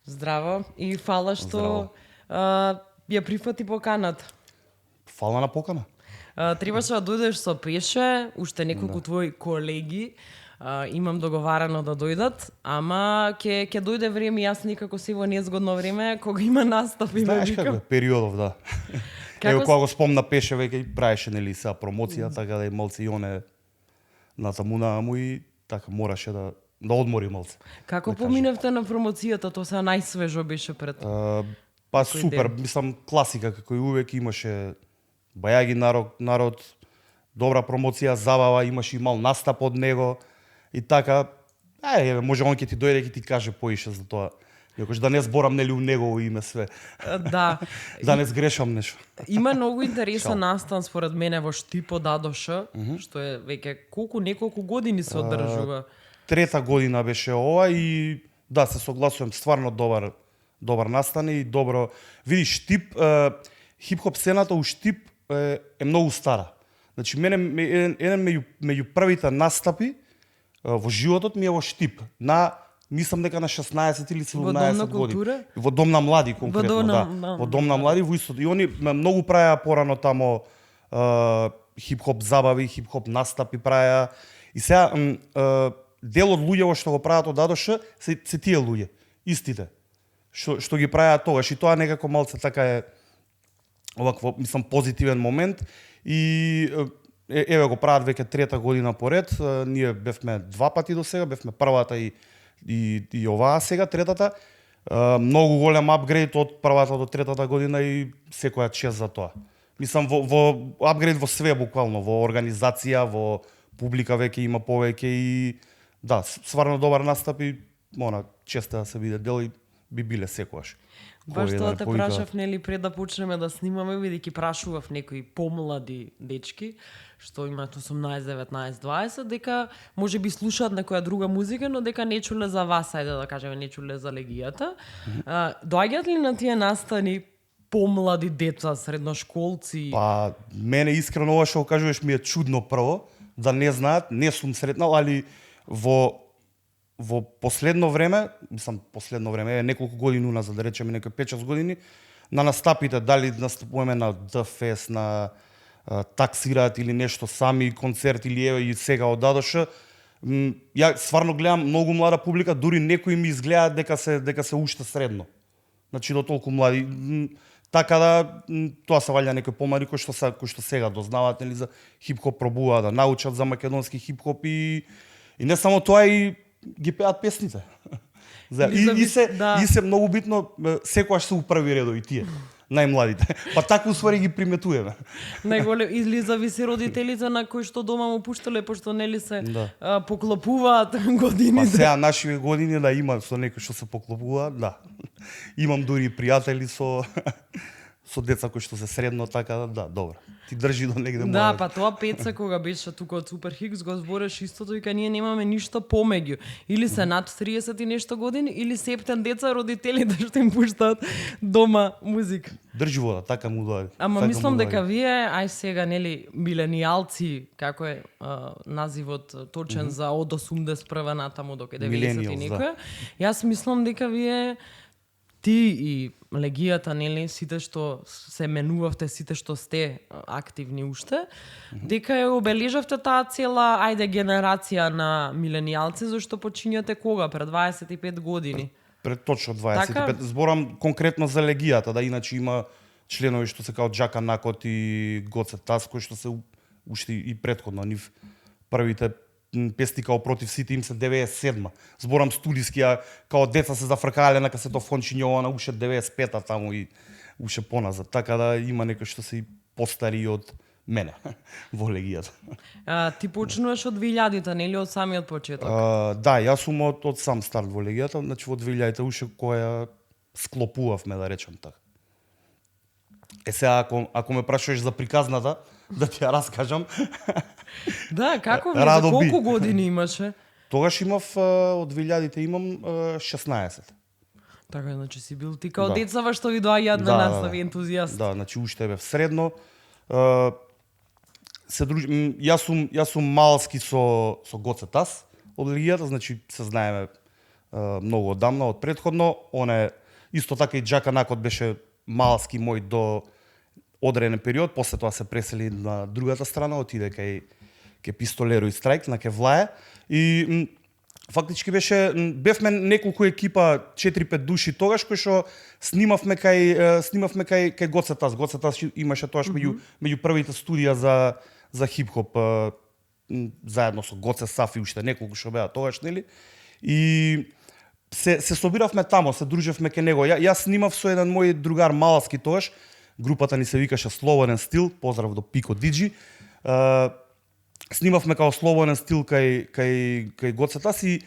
Здраво и фала што ја прифати поканата. Фала на покана. Требаше да дојдеш со пеше, уште неколку твои колеги. Имам договарано да дојдат, ама ќе дојде време, јас никако си во незгодно време, кога има настапи, Знаеш како е периодов, да. Ево кога го спомна пеше веќе и правеше нели сега промоција, така да и малце и оне натамуна му и така мораше да одмори малце. Како поминавте на промоцијата? Тоа се најсвежо беше пред. Па супер, мислам класика како и увек имаше бајаги народ, добра промоција, забава, имаше и мал настап од него и така. Може он ќе ти дојде и ќе ти каже поише за тоа. Јакош да не зборам нели у негово име све. Да. Да не сгрешам нешто. Има многу интересен настан според мене во Штипо Дадош, што е веќе неколку години се одржува. Трета година беше ова и да, се согласувам, стварно добар настан и добро. Видиш, Штип, хип-хоп сцената у Штип е многу стара. Значи, мене еден меѓу првите настапи во животот ми е во Штип. Мислам дека на 16 или 17 години. Во Дом на млади конкретно, Во Дом на млади во истото. И они многу правеа порано тамо хип-хоп забави, хип-хоп настапи правеа. И сега дел од луѓето што го прават од Дадош се тие луѓе, истите. Што ги правеа тогаш и тоа некако малце така е овакво, мислам, позитивен момент и еве го прават веќе трета година поред. Ние бевме два пати до сега, бевме првата и оваа сега третата. Многу голем апгрейд од првата до третата година и секоја чест за тоа. Мислам во апгрейд во све буквално, во организација, во публика веќе има повеќе и да, стварно добар настап и чест да се биде дел и би биле секогаш. Баш тоа те прашав, нели, пред да почнеме да снимаме, бидејќи прашував некои помлади дечки, што имаат 18, 19, 20, дека може би слушаат некоја друга музика, но дека не чуле за вас, ајде да кажеме, не чуле за легијата. Доаѓаат ли на тие настани помлади деца, средношколци? Па, мене искрено ова што го кажуваш ми е чудно прво, да не знаат, не сум сретнал, али во последно време, неколку години уназад, да речеме некои 5-6 години, на настапите, дали настапуваме на ДФС, на таксираат или нешто сами, концерт или еве и сега од Дадош, ја стварно гледам многу млада публика, дури некои ми изгледаат дека се уште средно. Значи до толку млади. Така да тоа се валја некои помлади кои што сега дознаваат нели за хип-хоп, пробуваат да научат за македонски хип-хоп и не само тоа и ги пеат песните. И се многу битно, секогаш се у први редови тие, најмладите. Па така усвари ги приметуваме. Најголем или зависи родителите на кои што дома му пуштале, пошто нели се поклопуваат годините. Па сега наши години да има со некои што се поклопуваат, да. Имам дури пријатели со деца кои што се средно, така да, добро. Ти држи до негде мора. Да, па тоа Пеца кога беше тука од Супер Хикс го збореше истото, дека ние немаме ништо помеѓу. Или се над 30 и нешто години, или септен деца родителите што им пуштаат дома музика. Држи вода, така му доаѓа. Ама мислам дека вие, сега нели миленијалци, како е називот точен за од 81 натаму до 90 и некоја. Јас мислам дека вие ти и легијата, нели, сите што се менувавте, сите што сте активни уште, дека ја обележавте таа цела, генерација на миленијалци, зашто почињате кога? Пред 25 години? Пред точно 25. Така? Зборам конкретно за легијата, да, иначе има членови што се као Джака Накот и Гоце Тас, кои што се уште и претходно, нив првите песни као против сите им се 97-ма. Зборам студиски, као деца се зафркале на касетофончи на уште 95-та таму и уште поназад. Така да има некои што се и постари од мене во легијата. Ти почнуваш од 2000-та, нели од самиот почеток? Да, јас сум од сам старт во легијата, значи во 2000-та уште која склопувавме, да речам така. Сега ако ме прашуваш за приказната, да ти ја раскажам. Да, како влезе, колку години имаше? Тогаш имав, од 2000-те имам 16. Така, значи си бил ти као децава што ви доаѓаат на настави ентузијаст. Да, значи уште бев средно. Јас сум малски со Гоце Тас од легијата, значи се знаеме многу одамна, од претходно. Он е исто така и Джака Накот беше малски мој до одреден период, после тоа се пресели на другата страна, отиде кај Пистолеро и Страйк, на ке Влае. И фактички бевме неколку екипа, 4-5 души тогаш, кои што снимавме кај Гоцетас. Гоцетас имаше тоаш меѓу првите студија за хип-хоп, заедно со Гоце Сафи, уште неколку што беа тогаш, нели? И се собиравме тамо, се дружевме кај него. Јас снимав со еден мој другар маласки тогаш, групата ни се викаше Слободен стил, поздрав до Пико Диджи. Снимавме као Слободен стил кај Гоцетас и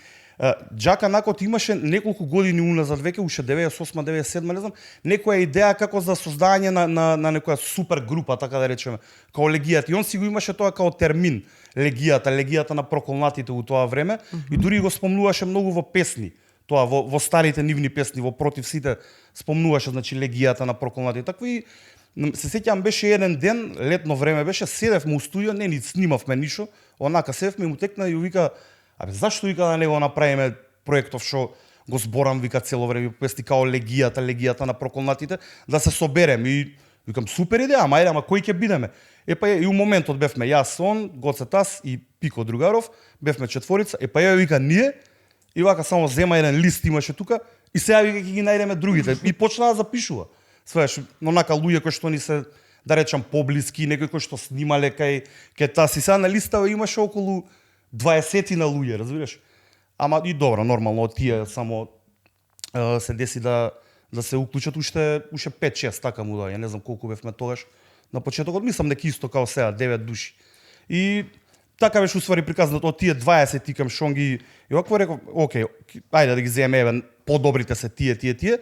Джака Накот имаше неколку години уназад, веќе уште 98-97, не знам, некоја идеја како за создавање на некоја супер група, така да речеме, као легијата. И он си го имаше тоа као термин, легијата на проколнатите у тоа време, и дури го спомнуваше многу во песни. Тоа во старите нивни песни, во Против сите, спомнуваше, значи, легијата на проколнатите. Такво и се сеќавам, беше еден ден, летно време беше, седевме у студио, не ни снимавме ништо, онака седевме и му текна и вика: "Абе, зашто вика да не го направиме проектов што го зборам, вика, цело време песни као легијата на проколнатите, да се соберем." И викам: "Супер идеја, ама кој ќе бидеме?" Епа и у моментот бевме јас, он, Гоцетас и Пико Другаров, бевме четворица. Епа ја вика ние, и вака само зема еден лист имаше тука и сега вика ќе ги најдеме другите и почна да запишува. Свеш, онака луѓе кои што ни се, да речам, поблиски, некои кои што снимале кај тас, и сега на листа имаше околу 20 на луѓе, разбираш? Ама и добро, нормално од тие само се деси да се уклучат уште 5-6, така му доаѓа, не знам колку бевме тогаш на почетокот, мислам дека исто као сега 9 души. И така беше уствари приказано од тие 20 тикам шонги и окво реков: "Океј, ајде да ги земеме, еве, подобрите се тие."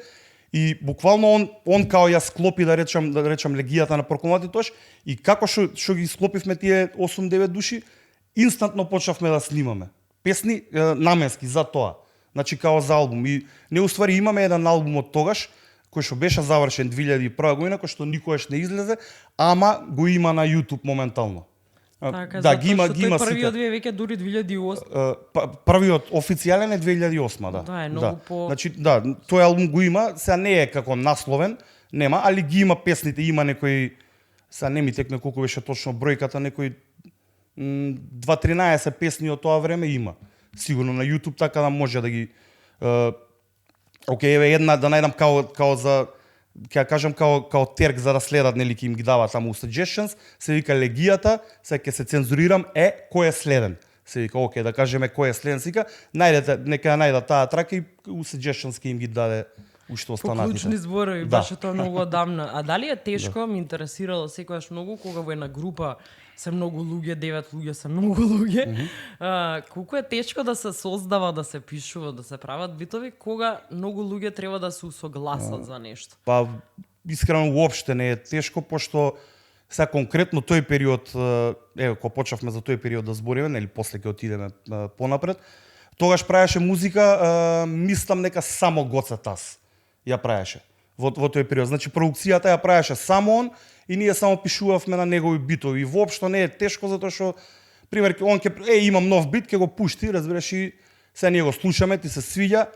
И буквално он као ја склопи, да речам легијата на проколнатите тоаш, и како што ги склопивме тие 8-9 души, инстантно почнавме да снимаме песни наменски за тоа. Значи као за албум. И не уствари имаме еден албум од тогаш кој што беше завршен 2001 година, кој што никогаш не излезе, ама го има на YouTube моментално. Така, да, ги има првиот вие веќе дури 2008. Првиот официјален е 2008, да. Да, е многу по... Значи, да, тој албум го има, сега не е како насловен, нема, али ги има песните, има некои, сега не ми текне колку беше точно бројката, некои 2-13 песни од тоа време има. Сигурно на YouTube, така да може да ги... Океј, еве една да најдам као за... ќе кажам као терк за да следат, нели, ќе им ги дава таму suggestions, се вика легијата, сега ќе се цензурирам, кој е следен. Се вика, океј, да кажеме кој е следен, сика, најдете, нека најдат таа трака и suggestions ќе им ги даде уште останатите. Поклучни зборови, да. Баше тоа многу одамна. А дали е тешко, ми интересирало секогаш многу, кога во една група се многу луѓе, 9 луѓе се многу луѓе, колку е тешко да се создава, да се пишува, да се прават битови, кога многу луѓе треба да се усогласат за нешто? Па, искрено, уопште не е тешко, пошто сега конкретно тој период, еве, кога почнавме за тој период да збориме, нели, после ќе отидеме понапред, тогаш правеше музика, мислам дека само Гоцетас ја правеше во тој период. Значи, продукцијата ја правеше само он, и ние само пишувавме на негови битови. И воопшто не е тешко, затоа што, пример, он имам нов бит, ќе го пушти, разбираш, и сега ние го слушаме, ти се свиѓа,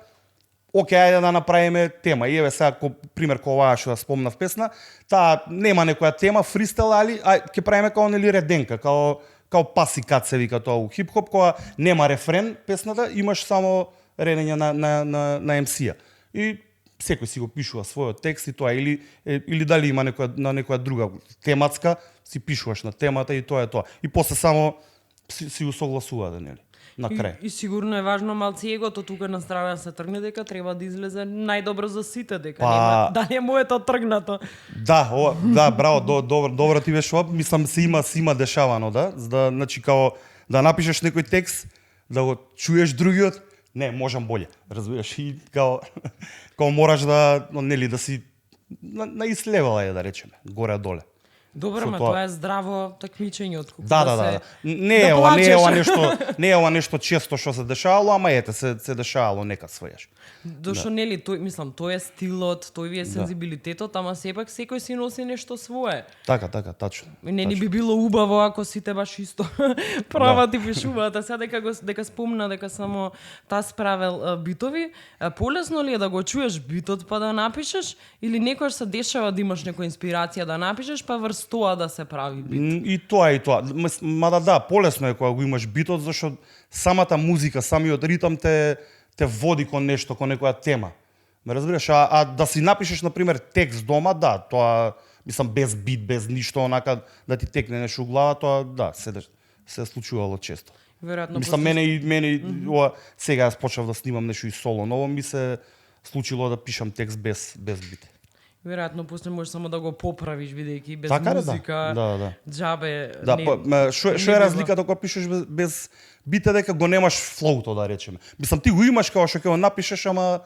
океј, ајде да направиме тема. И еве сега, пример, кога оваа што да спомнав песна, таа нема некоја тема, фристайл, али ќе правиме као, нели, реденка, као паси кат се вика тоа у хип-хоп, кога нема рефрен песната, имаш само редење на MC-ја. И секој си го пишува својот текст и тоа, или дали има некоја друга тематска, си пишуваш на темата и тоа е тоа. И после само си усогласувате, нели, на крај. И сигурно е важно малци егото тука на страна да се тргне, дека треба да излезе најдобро за сите, дека нема дали е моето тргнато. Да, браво, добро ти беше ова, мислам се има дешавано, да, за да, значи, као да напишеш некој текст, да го чуеш другиот, не, можам боле, разбираш, и као мораш да, нели, да си на ислевала, да речеме, горе-доле. Добро, со ма тоа е здраво такмичење отколку Да. Не да е ова, плачеш. не е ова нешто често што се дешавало, ама ете се дешавало некад својаш. Дошо нели тој, мислам, тој е стилот, тој ви е сензибилитетот, ама сепак секој си носи нешто свое. Така, тачно. И не ни би било убаво ако сите баш исто прават и пишуваат. А сега дека спомна дека само таа справил битови, полесно ли е да го чуеш битот па да напишеш или некојаш се дешава да имаш некоја инспирација да напишеш па врз тоа да се прави бит? И тоа. Мада да, полесно е кога го имаш битот, зашто самата музика, самиот ритам те води кон нешто, кон некоја тема. Ме разбираш? А да си напишеш, например, текст дома, да, тоа, мислам, без бит, без ништо, онака, да ти текне нешто у глава, тоа, да, се случувало често. Веројатно. Мислам, мене ова, сега јас почнав да снимам нешто и соло ново, ми се случило да пишам текст без бит. Веројатно после можеш само да го поправиш бидејќи без така музика. Да. Джабе. Да, што е разликата кога пишеш без бит е дека го немаш флоуто, да речеме. Мислам, ти го имаш као што ќе го напишеш, ама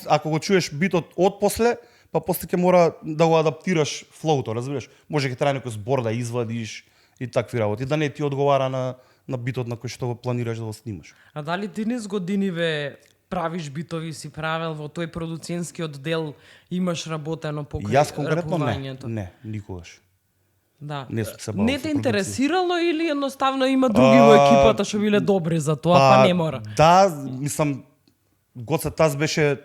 ако го чуеш битот од после, па после ќе мора да го адаптираш флоуто, разбираш? Може ќе трае некој збор да извадиш и такви работи, да не ти одговара на битот на кој што го планираш да го снимаш. А дали ти низ годиниве правиш битови, си правел во тој продуцентскиот дел, имаш работено покрај Јас конкретно рапувањето? не, никогаш. Да. Не сум се бавил Не со те продукција. интересирало или едноставно има други во екипата што биле добри за тоа, па не мора? Да, мислам, Гоце Таз беше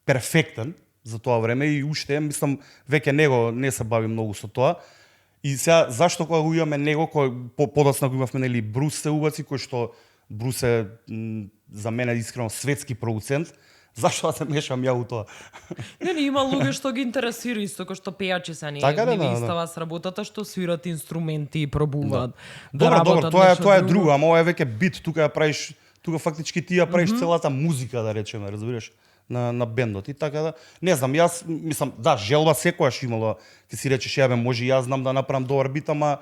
перфектен за тоа време и уште, мислам, веќе него не се бави многу со тоа. И сега, зашто кога го имаме него, кој подоцна го имавме, нели, Брус се убаци, кој што Брус е за мене искрено светски продуцент, зашто да се мешам ја у тоа? Не, има луѓе што ги интересира исто, кој што пејачи се не Така ви да. истава с работата, што свират инструменти и пробуваат да Добро, работат тоа е нешто друго, ама ова е веќе бит, тука ја правиш, тука фактички ти ја правиш целата музика, да речеме, разбираш, на бендот. И така да, не знам, јас мислам, да, желба секојаш имало, ќе си речеш, ја бе, може јас знам да направам добар бит, ама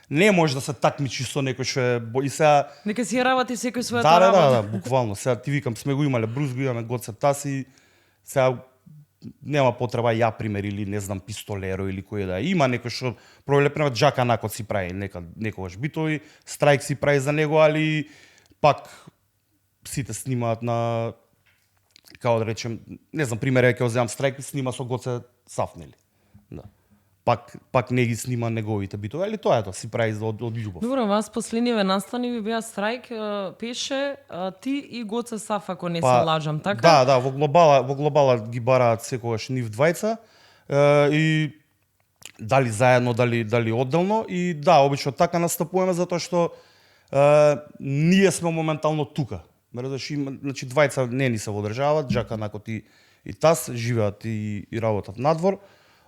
не може да се такмичи со некој што е и сега Нека си ја работи секој својата работа. Да, буквално. Сега ти викам, сме го имале Брус, го имаме Гоце Таз и сега нема потреба ја пример или не знам Пистолеро или кој да е. Има некој што пробале пример Джака Накот си прави некогаш битови, Страйк си прави за него, али пак сите снимаат на како да речем, не знам, пример ќе земам Страйк снима со Гоце Саф, нели? Да. Пак не ги снима неговите битови, али тоа е тоа, си прави од љубов. Добро, вас последниве настани ви беа Страйк, пеше ти и Гоце Саф, ако не се лажам, така? Да, во глобала ги бараат секогаш нив двајца и дали заедно, дали одделно и да, обично така настапуваме затоа што ние сме моментално тука. Значи двајца не ни се во држават, Джака Накот и Таз живеат и работат надвор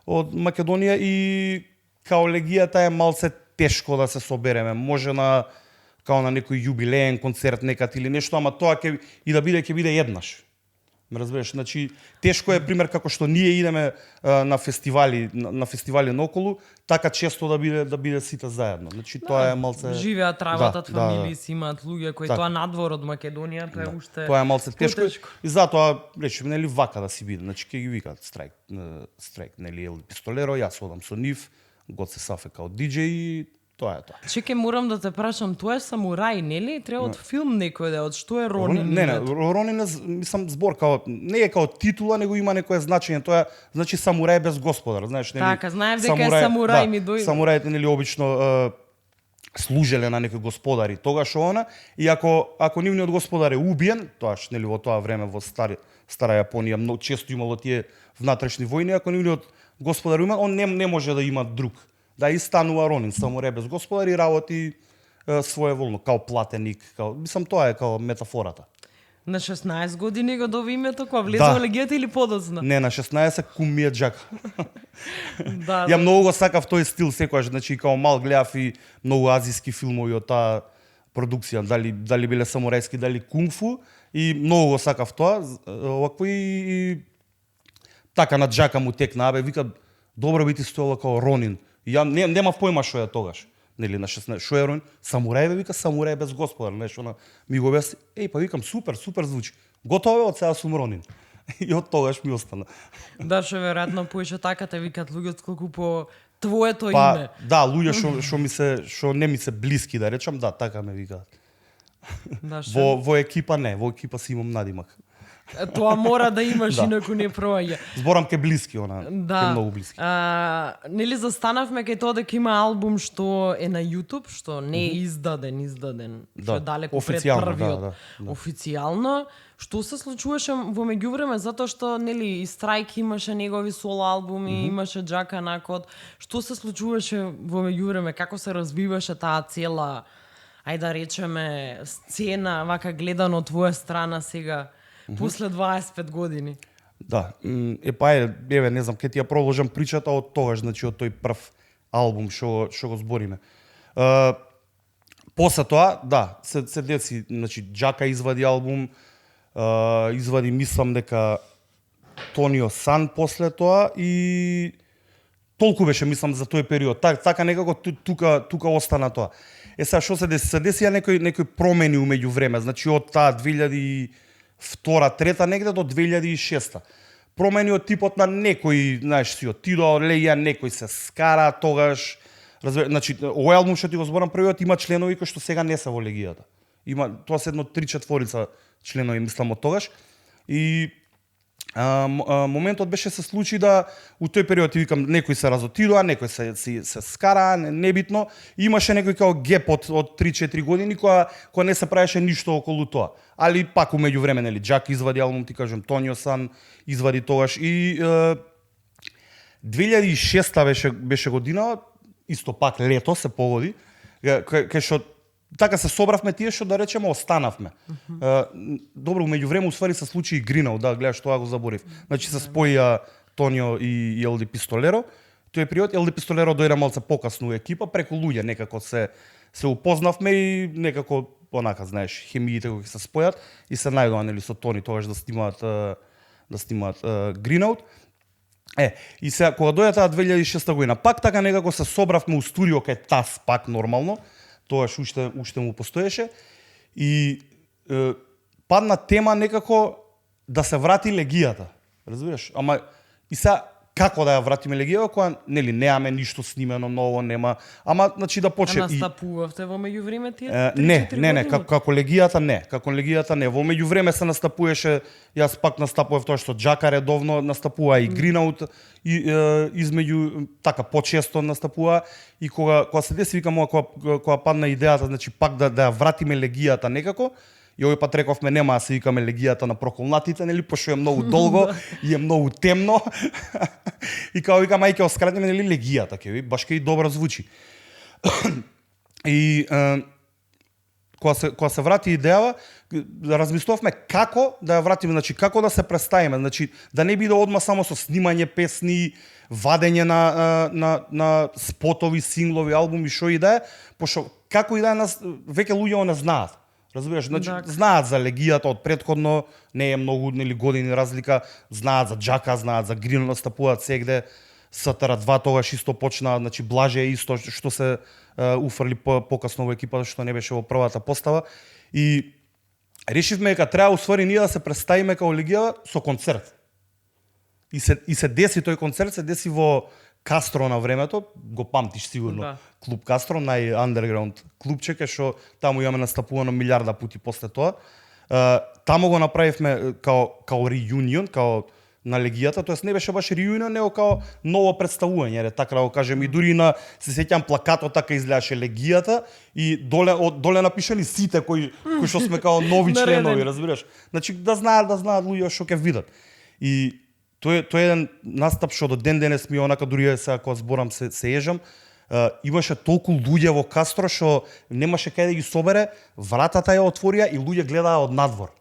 од Македонија и као легијата е малце тешко да се собереме. Може као на некој јубилеен концерт некад или нешто, ама тоа ќе биде еднаш. Ме разбираш, значи тешко е пример како што ние идеме на фестивали наоколу, така често да биде сите заедно. Значи тоа е малце живеат, работат, фамилии си имаат луѓе кои тоа надвор од Македонија, тоа е уште тоа е малце тешко. И затоа речеме нели вака да си биде. Значи ќе ги викаат Страйк, нели Ел Пистолеро, јас одам со нив, Гоце Саф е као диџеј и тоа е тоа. Чекај, морам да те прашам, тоа е самурај, нели? Треба од филм некој да, од што е Ронин? Не, Ронин е, мислам, збор као не е као титула, него има некое значење, тоа значи самурај без господар, знаеш, нели? Така, знаев дека е самурај, ми дојде. Самураите нели обично служеле на некој господари, тогаш она, и ако нивниот господар е убиен, тоаш нели во тоа време во стара Јапонија многу често имало тие внатрешни војни, ако нивниот господар има, он не може да има друг. Да, и станува Ронин, самурај без господар и работи своеволно, као платеник, мислам тоа е као метафората. На 16 години го доби името, кога влезе во легијата или подоцна? Не, на 16 кум ми е Джака. Да. Ја многу го сакав тој стил секогаш, значи као мал гледав и многу азиски филмови од таа продукција, дали биле самурајски, дали кунг-фу, и многу го сакав тоа, овакво и така на Джака му текна, вика добро би ти стоело као Ронин. Ја немав појма што е тогаш. Нели на 16 шо е Ронин? Самурај вика, самурај без господар, нешто ми го објасни. Па викам супер звучи. Готово од сега сум Ронин. И од тогаш ми остана. Да, што веројатно поише така те викат луѓе отколку по твоето име. Да, луѓе што не ми се блиски, да речам, да, така ме викаат. Да, во екипа не, во екипа си имам надимак. Тоа мора да имаш, инаку не проаѓа. Зборам ке блиски, ке многу блиски. Нели застанавме кај тоа дека има албум што е на YouTube, што не е издаден, што е далеко пред првиот. Официјално. Што се случуваше во меѓувреме, затоа што нели и Страйк имаше негови соло албуми, имаше Џака Накот. Што се случуваше во меѓувреме, како се развиваше таа цела, ајде да речеме, сцена, вака гледано од твоја страна сега? После 25 години. Да, еве, не знам, ке ти ја продолжам причата од тогаш, значи од тој прв албум што го збориме. После тоа, да, се деси, значи Џака извади албум, извади, мислам дека Тонио Сан после тоа и толку беше, мислам, за тој период. Така некако тука остана тоа. Сега што се деси? Се деси некои промени умеѓу време, значи од таа 2002, трета негде до 2006. Промени од типот на некој, знаеш, си отидо, леја, некој се скара тогаш. Значи, овој албум што ти го зборам првиот има членови кои што сега не се во легијата. Тоа се едно 3/4 членови, мислам, од тогаш. И моментот беше се случи да у тој период ти викам некои се разотидоа, некои се скараа, небитно. Имаше некој као геп од 3-4 години која не се правеше ништо околу тоа. Али пак умеѓу време, нели, Џак извади албум, ти кажам, Тонио Сан извади тогаш и 2006 беше година, исто пак лето се погоди, кај што така се собравме тие што да речеме останавме. Добро, меѓу време уствари се случи и Гринал, да, гледаш, тоа го заборив. Значи се споија Тонио и Елди Пистолеро. Тој период Елди Пистолеро дојде малце покасно у екипа, преку луѓе некако се упознавме и некако онака, знаеш, хемиите кои се спојат и се најдоа, нели, со Тони тогаш да снимаат Гринаут. И сега кога дојде таа 2006 година, пак така некако се собравме у студио кај ТАС, пак нормално. Тоаш уште му постоеше и падна тема некако да се врати легијата. Разбираш? Ама и сега како да ја вратиме легијата кога нели немаме ништо снимено ново, нема. Ама значи да почне. А настапувавте во меѓувреме тие 3-4 години? Не, како легијата не. Како легијата не. Во меѓувреме се настапуваше, јас пак настапував тоа што Џака редовно настапува и Гринаут и измеѓу така почесто настапува и кога се деси викам кога падна идејата, значи пак да ја вратиме легијата некако. И овој пат рековме нема да се викаме легијата на проколнатите, нели, пошто е многу долго и е многу темно. И као викам ајде ќе оскратиме, нели, легијата, ќе ви баш ќе и добро звучи. И кога се врати идејава, размислувавме како да ја вратиме, значи како да се представиме, значи да не биде одма само со снимање песни, вадење на спотови, синглови, албуми, што и да е, пошто како и да е, веќе луѓе не знаат. Разбираш, значи знаат за легијата од претходно, не е многу, нели, години разлика, знаат за Џака, знаат за Грино, настапуваат сегде, СТР2 тогаш исто почна, значи Блаже исто што се уфрли покасно во екипата што не беше во првата постава и решивме дека треба усвари ние да се представиме као легија со концерт. И се деси тој концерт, се деси во Кастро на времето, го памтиш сигурно. Да. Клуб Кастро, нај-андерграунд клубче, што таму имаме настапувано милиарда пати после тоа. Таму го направивме као реюнион, као на легијата, тоест не беше баш реюнион, него као ново представување, така да го кажем, и дури на се сеќам плакатот така изгледаше легијата и доле напишани сите кои што сме као нови членови, разбираш? Значи да знаат луѓе што ќе видат. И Тој е еден настап што до ден денес ми онака дури сега кога зборам се ежам. Имаше толку луѓе во Кастро што немаше кај да ги собере, вратата ја отворија и луѓе гледаа од надвор.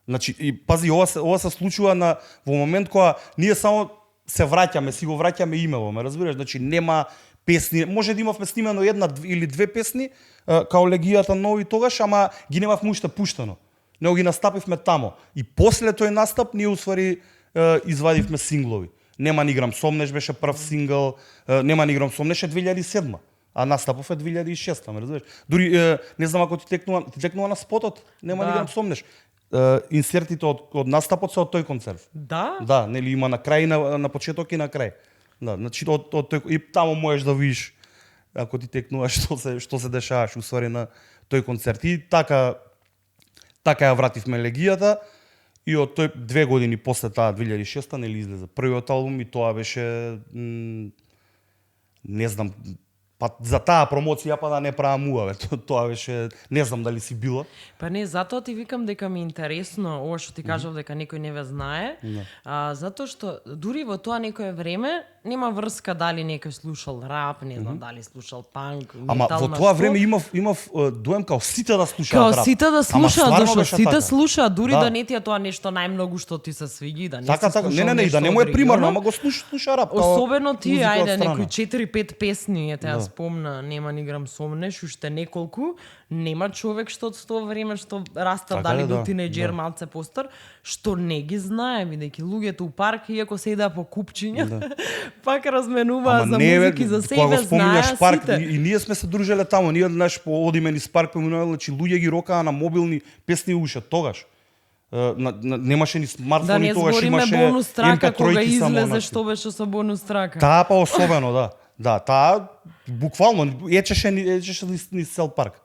Значи и пази ова се случува во момент кога ние само се враќаме, си го враќаме имево, ме разбираш? Значи нема песни, може да имавме снимено една или две песни као легијата нови тогаш, ама ги немавме уште пуштено. Него ги настапивме тамо. И после тој настап ние усвари извадивме синглови. Нема ни играм сомнеш беше прв сингл, Нема ни играм сомнеш е 2007, а настапов е 2006, ме разбираш. Дури не знам ако ти текнува на спотот, Нема ни играм сомнеш. Инсертите од настапот се од тој концерт. Да? Да, нели има на крај, на почеток и на крај. Да, значи и таму можеш да видиш ако ти текнуваш што се дешаваш усвари на тој концерт. И така ја вративме легијата и од тој 2 години после таа 2006 нели излезе првиот албум и тоа беше не знам, па за таа промоција па да не правам убаве. Тоа беше, не знам дали си била. Па не, затоа ти викам дека ми е интересно ова што ти кажав дека некој не ве знае. Затоа што дури во тоа некое време нема врска дали некој слушал рап, не знам дали слушал панк, метал. Ама во тоа време имав доем као сите да слушаат рап. Као сите да слушаат, зашто сите така. слушаат, дури да не ти е тоа нешто најмногу што ти се свиѓа, да не така, си слушал не, и да не му е примерно, ама го слуша рап. Особено ти, ајде, некои 4-5 песни, ете, ја спомна, нема ни грам сомнеш, уште неколку, нема човек што од тоа време што раста, така дали да, бил тинејџер, малце постар, што не ги знае, бидејќи луѓето у парк, иако се идеа по купчиња, пак разменуваа за музики, за себе знаеа парк, сите. и ние сме се дружеле таму, ние знаеш по одиме низ парк, поминуваме, значи луѓе ги рокаа на мобилни песни уште тогаш. Немаше ни смартфони, тогаш имаше Да не збориме бонус трака кога MP3 излезе, што беше со бонус трака. Таа па особено, да. Да, таа буквално ечеше низ цел парк.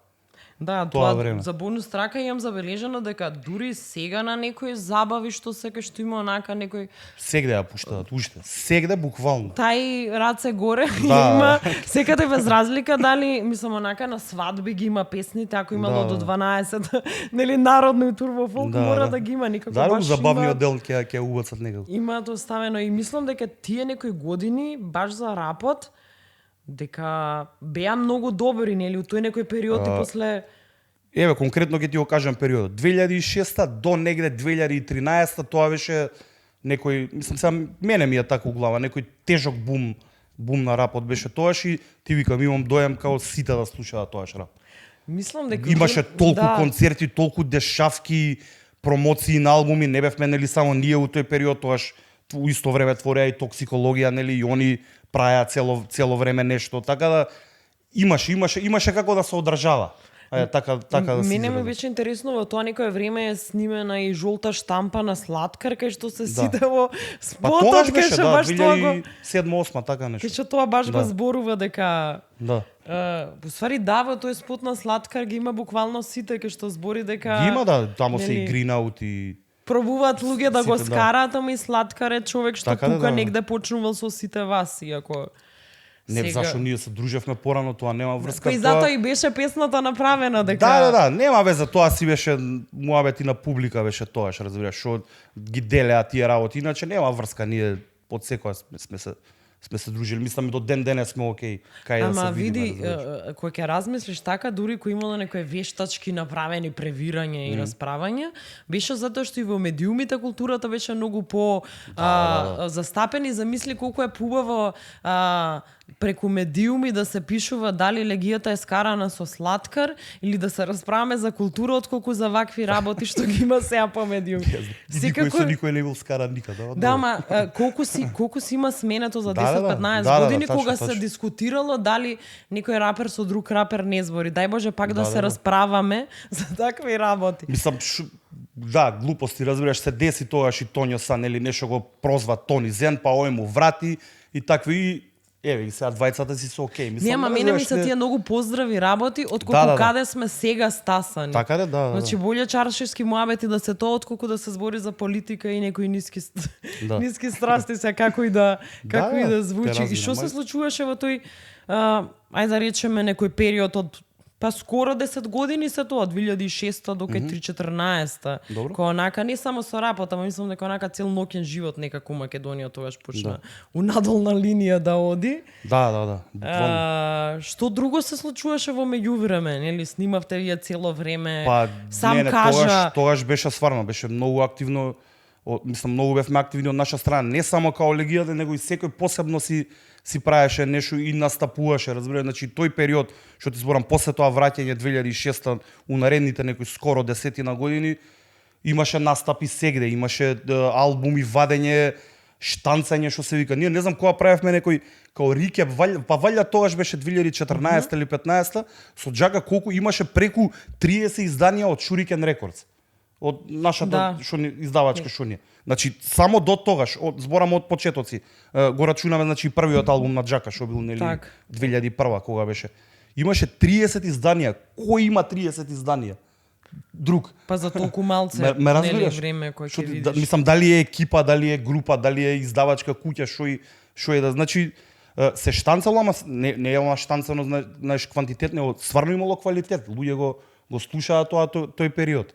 Да, тоа тоа време. за бонус трака имам забележано дека дури сега на некои забави што сека што има онака некој Сегде ја пуштаат уште. Сегде буквално. тај раце горе Да. има секаде без разлика дали мислам онака на свадби ги има песните, ако имало Да. до 12 нели народно и турбо фолк Да, мора да. да ги има никако Да, баш забавниот има- дел ќе убацат некако. Имаат оставено и мислам дека тие некои години баш за рапот дека беа многу добри, нели, у тој некој период и после Еве, конкретно ќе ти го кажам периодот. 2006 до негде 2013 тоа беше некој, мислам сега мене ми е така у глава, некој тежок бум на рапот беше тоаш и ти викам имам дојам као сите да слушаат тоаш рап. мислам дека Имаше толку да, концерти, толку дешавки, промоции на албуми, не бевме нели само ние у тој период, тоаш у исто време твореа и токсикологија, нели, и они праја цело време нешто, така да имаше како да се одржава. Така да се Мене ми изрази. беше интересно во тоа некое време е снимена и жолта штампа на Сладкар кај што се Да. сите во Па тогаш спотот кај беше, што да, баш тоа го 2007-2008, така нешто. кај што тоа баш го Да. зборува дека Да. По ствари да, во тој спот на Сладкар ги има буквално сите кај што збори дека Ги има да, тамо се и нели, гринаут и пробуваат луѓе да го Сите, да. скараат, ама и Сладкар е човек што Така да, тука да. негде почнувал со сите вас, иако не зашо ние се дружевме порано, тоа нема врска. Па и затоа и беше песната направена дека Да, нема веза, тоа си беше муабет и на публика беше тоаш, разбираш, што ги делеа тие работи, иначе нема врска, ние од секоја сме се дружили, мислам и до ден денес сме окей, кај да се Ама видиме, види, разбираш. кој ќе размислиш така, дури кој имало некои вештачки направени превирања и расправања, беше затоа што и во медиумите културата беше многу по застапени, замисли колку е побаво преку медиуми да се пишува дали легијата е скарана со Сладкар или да се расправаме за култура отколку за вакви работи што ги има сега по медиуми. Никој не бил скаран никаде. Да, ама колку си има сменето за 10-15 да, години точно, кога се точно. дискутирало дали некој рапер со друг рапер не збори. Дај Боже пак да се да. расправаме за такви работи. Мислам, да, глупости, разбираш, се деси тогаш и Тоњо Сан, нели нешто го прозва Тони Зен, па ој му врати и такви. Еве, и сега двајцата си се окей. Мислам, Нема, мене ми се тие многу поздрави работи отколку Да. каде сме сега стасани. Така да. Значи боле чаршешки муабети да се тоа отколку да се збори за политика и некои ниски Да. ниски страсти се како и да звучи. те И што се разумам. случуваше во тој ајде да речеме некој период од па скоро 10 години се тоа, од 2006 до 2014. Добро. Кога онака не само со рапот, ама мислам дека онака цел ноќен живот некако Македонија тогаш почна у надолна линија да оди. Да. Буквално. Што друго се случуваше во меѓувреме, нели снимавте вие цело време. Па сам не, кажа тогаш беше стварно, беше многу активно. Мислам многу бевме активни од наша страна, не само као легијата, него и секој посебно си правеше нешто и настапуваше, разбираш, значи тој период што ти зборам после тоа враќање 2006 у наредните некои скоро 10 години имаше настапи сегде, имаше албуми, вадење, штанцање што се вика. Ние не знам кога правевме некој као рикеп, па валја тогаш беше 2014 или 15 со Джага колку имаше преку 30 изданија од Shuriken Records. од нашата Да. што ни издавачка што ни. Значи само до тогаш, зборам од почетоци, го рачунаме значи првиот албум на Џака што бил нели Так. 2001 кога беше. Имаше 30 изданија. Кој има 30 изданија? Друг. Па за толку малце, Ме разбираш? време кој Што ќе ти- видиш. мислам дали е екипа, дали е група, дали е издавачка куќа, што е да значи се штанцало, ама не е она штанцано, знаеш, квантитет, него стварно имало квалитет. Луѓе го слушаат тој период.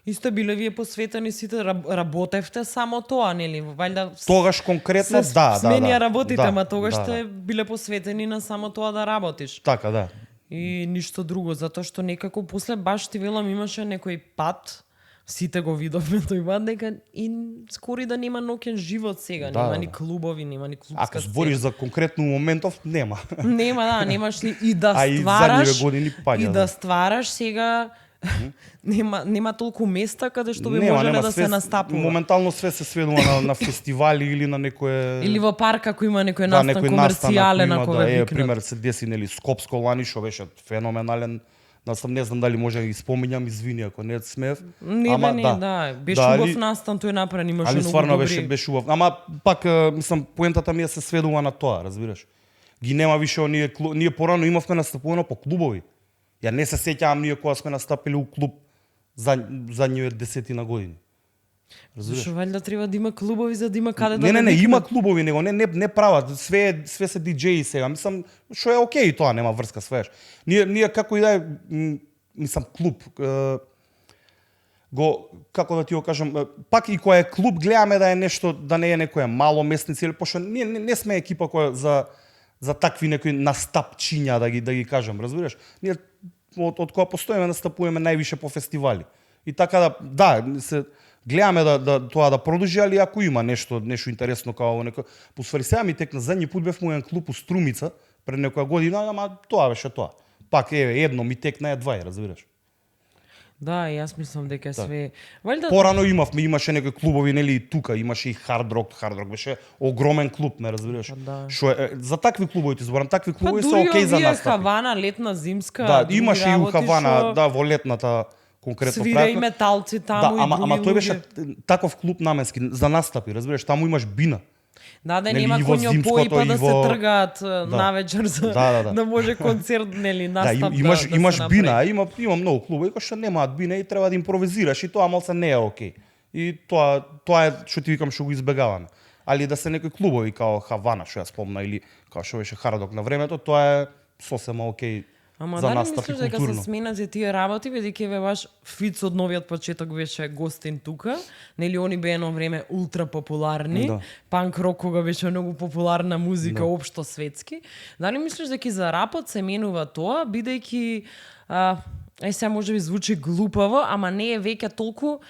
Исто биле вие посветени сите, работевте само тоа, нели? Вајда Тогаш конкретно се да. сменија работите, да, ама тогаш да, сте биле посветени на само тоа да работиш. Така, да. И ништо друго, затоа што некако после баш ти велам имаше некој пат, сите го видовме тој пат, дека и скори да нема ноќен живот сега, Да, нема да, ни да. клубови, нема ни клубска Ако збориш за конкретно моментов, нема. Нема, да, немаш ли и да А и ствараш, задниве години паѓа, и да да. ствараш сега нема толку места каде што би Нема, можеле нема, да све се настапува. Моментално све се сведува на фестивали или на некое Или во парк ако има некој да, настан некој комерцијален настан ако да, ве викнат. пример се деси нели Скопско лани што беше феноменален. Не знам дали може да ги споминјам, извини ако не смеев. Не, Ама, не, да. Беше Да, убав али- настан, тој направен, имаше Али многу стварно добри. беше убав. Ама пак мислам поентата ми е се сведува на тоа, разбираш. Ги нема више ние порано имавме настапувано по клубови. Ја не се сеќавам ние кога сме настапили у клуб задниве 10 години. Разбираш? Зашо валјда треба да има клубови за да има каде да Не, ве викнат? има клубови, него не прават, све се диџеи сега. Мислам, што е окей тоа, нема врска, свееш. Ние како и да е, мислам клуб, како да ти го кажам, пак и кој е клуб гледаме да е нешто, да не е некоја мало местници или пошто ние не сме екипа која за такви некои настапчиња да ги кажам, разбираш? Ние од кога постоиме настапуваме највише по фестивали. И така да се гледаме да тоа да продолжи, али ако има нешто интересно како некој посфари сега ми текна задни пут бев му еден клуб у Струмица пред некоја година, ама тоа беше тоа. Пак едно ми текна 2, разбираш? Да, и јас мислам дека Так. све. Валјда Порано имаше некои клубови, нели и тука, имаше и Hard Rock беше огромен клуб, ме разбираш? Па да. Што е за такви клубови ти зборам, такви па клубови се дури окей за овие настапи. Хавана, летна, зимска, Да, други имаше и у работи Хавана, што да, во летната конкретно свира и правка. металци Да, таму и други ама тој луѓе. беше таков клуб наменски за настапи, разбираш, таму имаш бина. Да, нели, нема и во коњопои зимското, па и да се во- тргаат навечер за Да. да може концерт, нели, настап имаш да имаш се направи. бина, има многу клубови кои што немаат бина и треба да импровизираш и тоа малце не е окей. И тоа е што ти викам што го избегаваме. Али да се некои клубови као Хавана што ја спомна или као што беше Хардок на времето, тоа е сосема окей. Ама за дали настапи мислиш дека се културно. сменати тие работи, бидејќи еве баш Фиц од новиот почеток беше гостин тука, нели они беа едно време ултра популарни, Да. панк рок кога беше многу популарна музика Да. општо светски. Дали мислиш дека и за рапот се менува тоа, бидејќи сега можеби звучи глупаво, ама не е веќе толку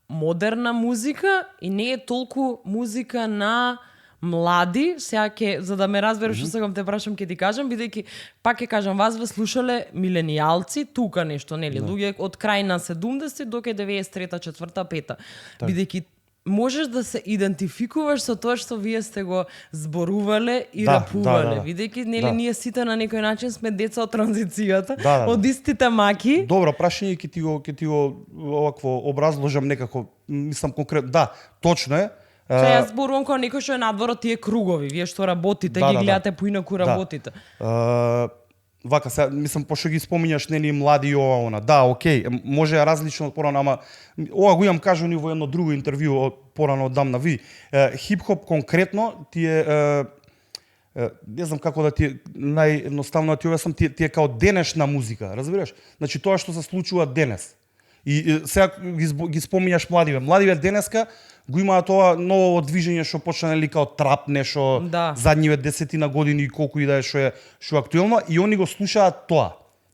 модерна музика и не е толку музика на млади, сега ќе за да ме разбереш што сакам те прашам ќе ти кажам, бидејќи пак ќе кажам вас ве слушале миленијалци, тука нешто, нели, луѓе од крај на 70 до 93-та, 4-та, 5-та. Бидејќи можеш да се идентификуваш со тоа што вие сте го зборувале и Да, рапувале, да. бидејќи нели Да. ние сите на некој начин сме деца од транзицијата, Да. од истите маки. Добро прашање, ќе ти го овакво образложам некако, мислам конкретно. Да, точно е. Че јас зборувам како некој што е надвор од тие кругови, вие што работите, Да, ги да, да. гледате поинаку работите. Вака сега, мислам, пошто ги спомињаш, нели, млади и ова, она. Да, окей, може е различно од порано, ама ова го имам кажано и во едно друго интервју од порано одамна. Ви, хип-хоп конкретно ти е, не знам како да ти наједноставно да ти објаснам, ти е као денешна музика, разбираш? Значи тоа што се случува денес. И сега ги спомињаш младиве. Младиве денеска го имаат тоа ново движење што почна нели као трап нешто Да. задниве 10 години и колку и да е што е актуелно и они го слушаат тоа.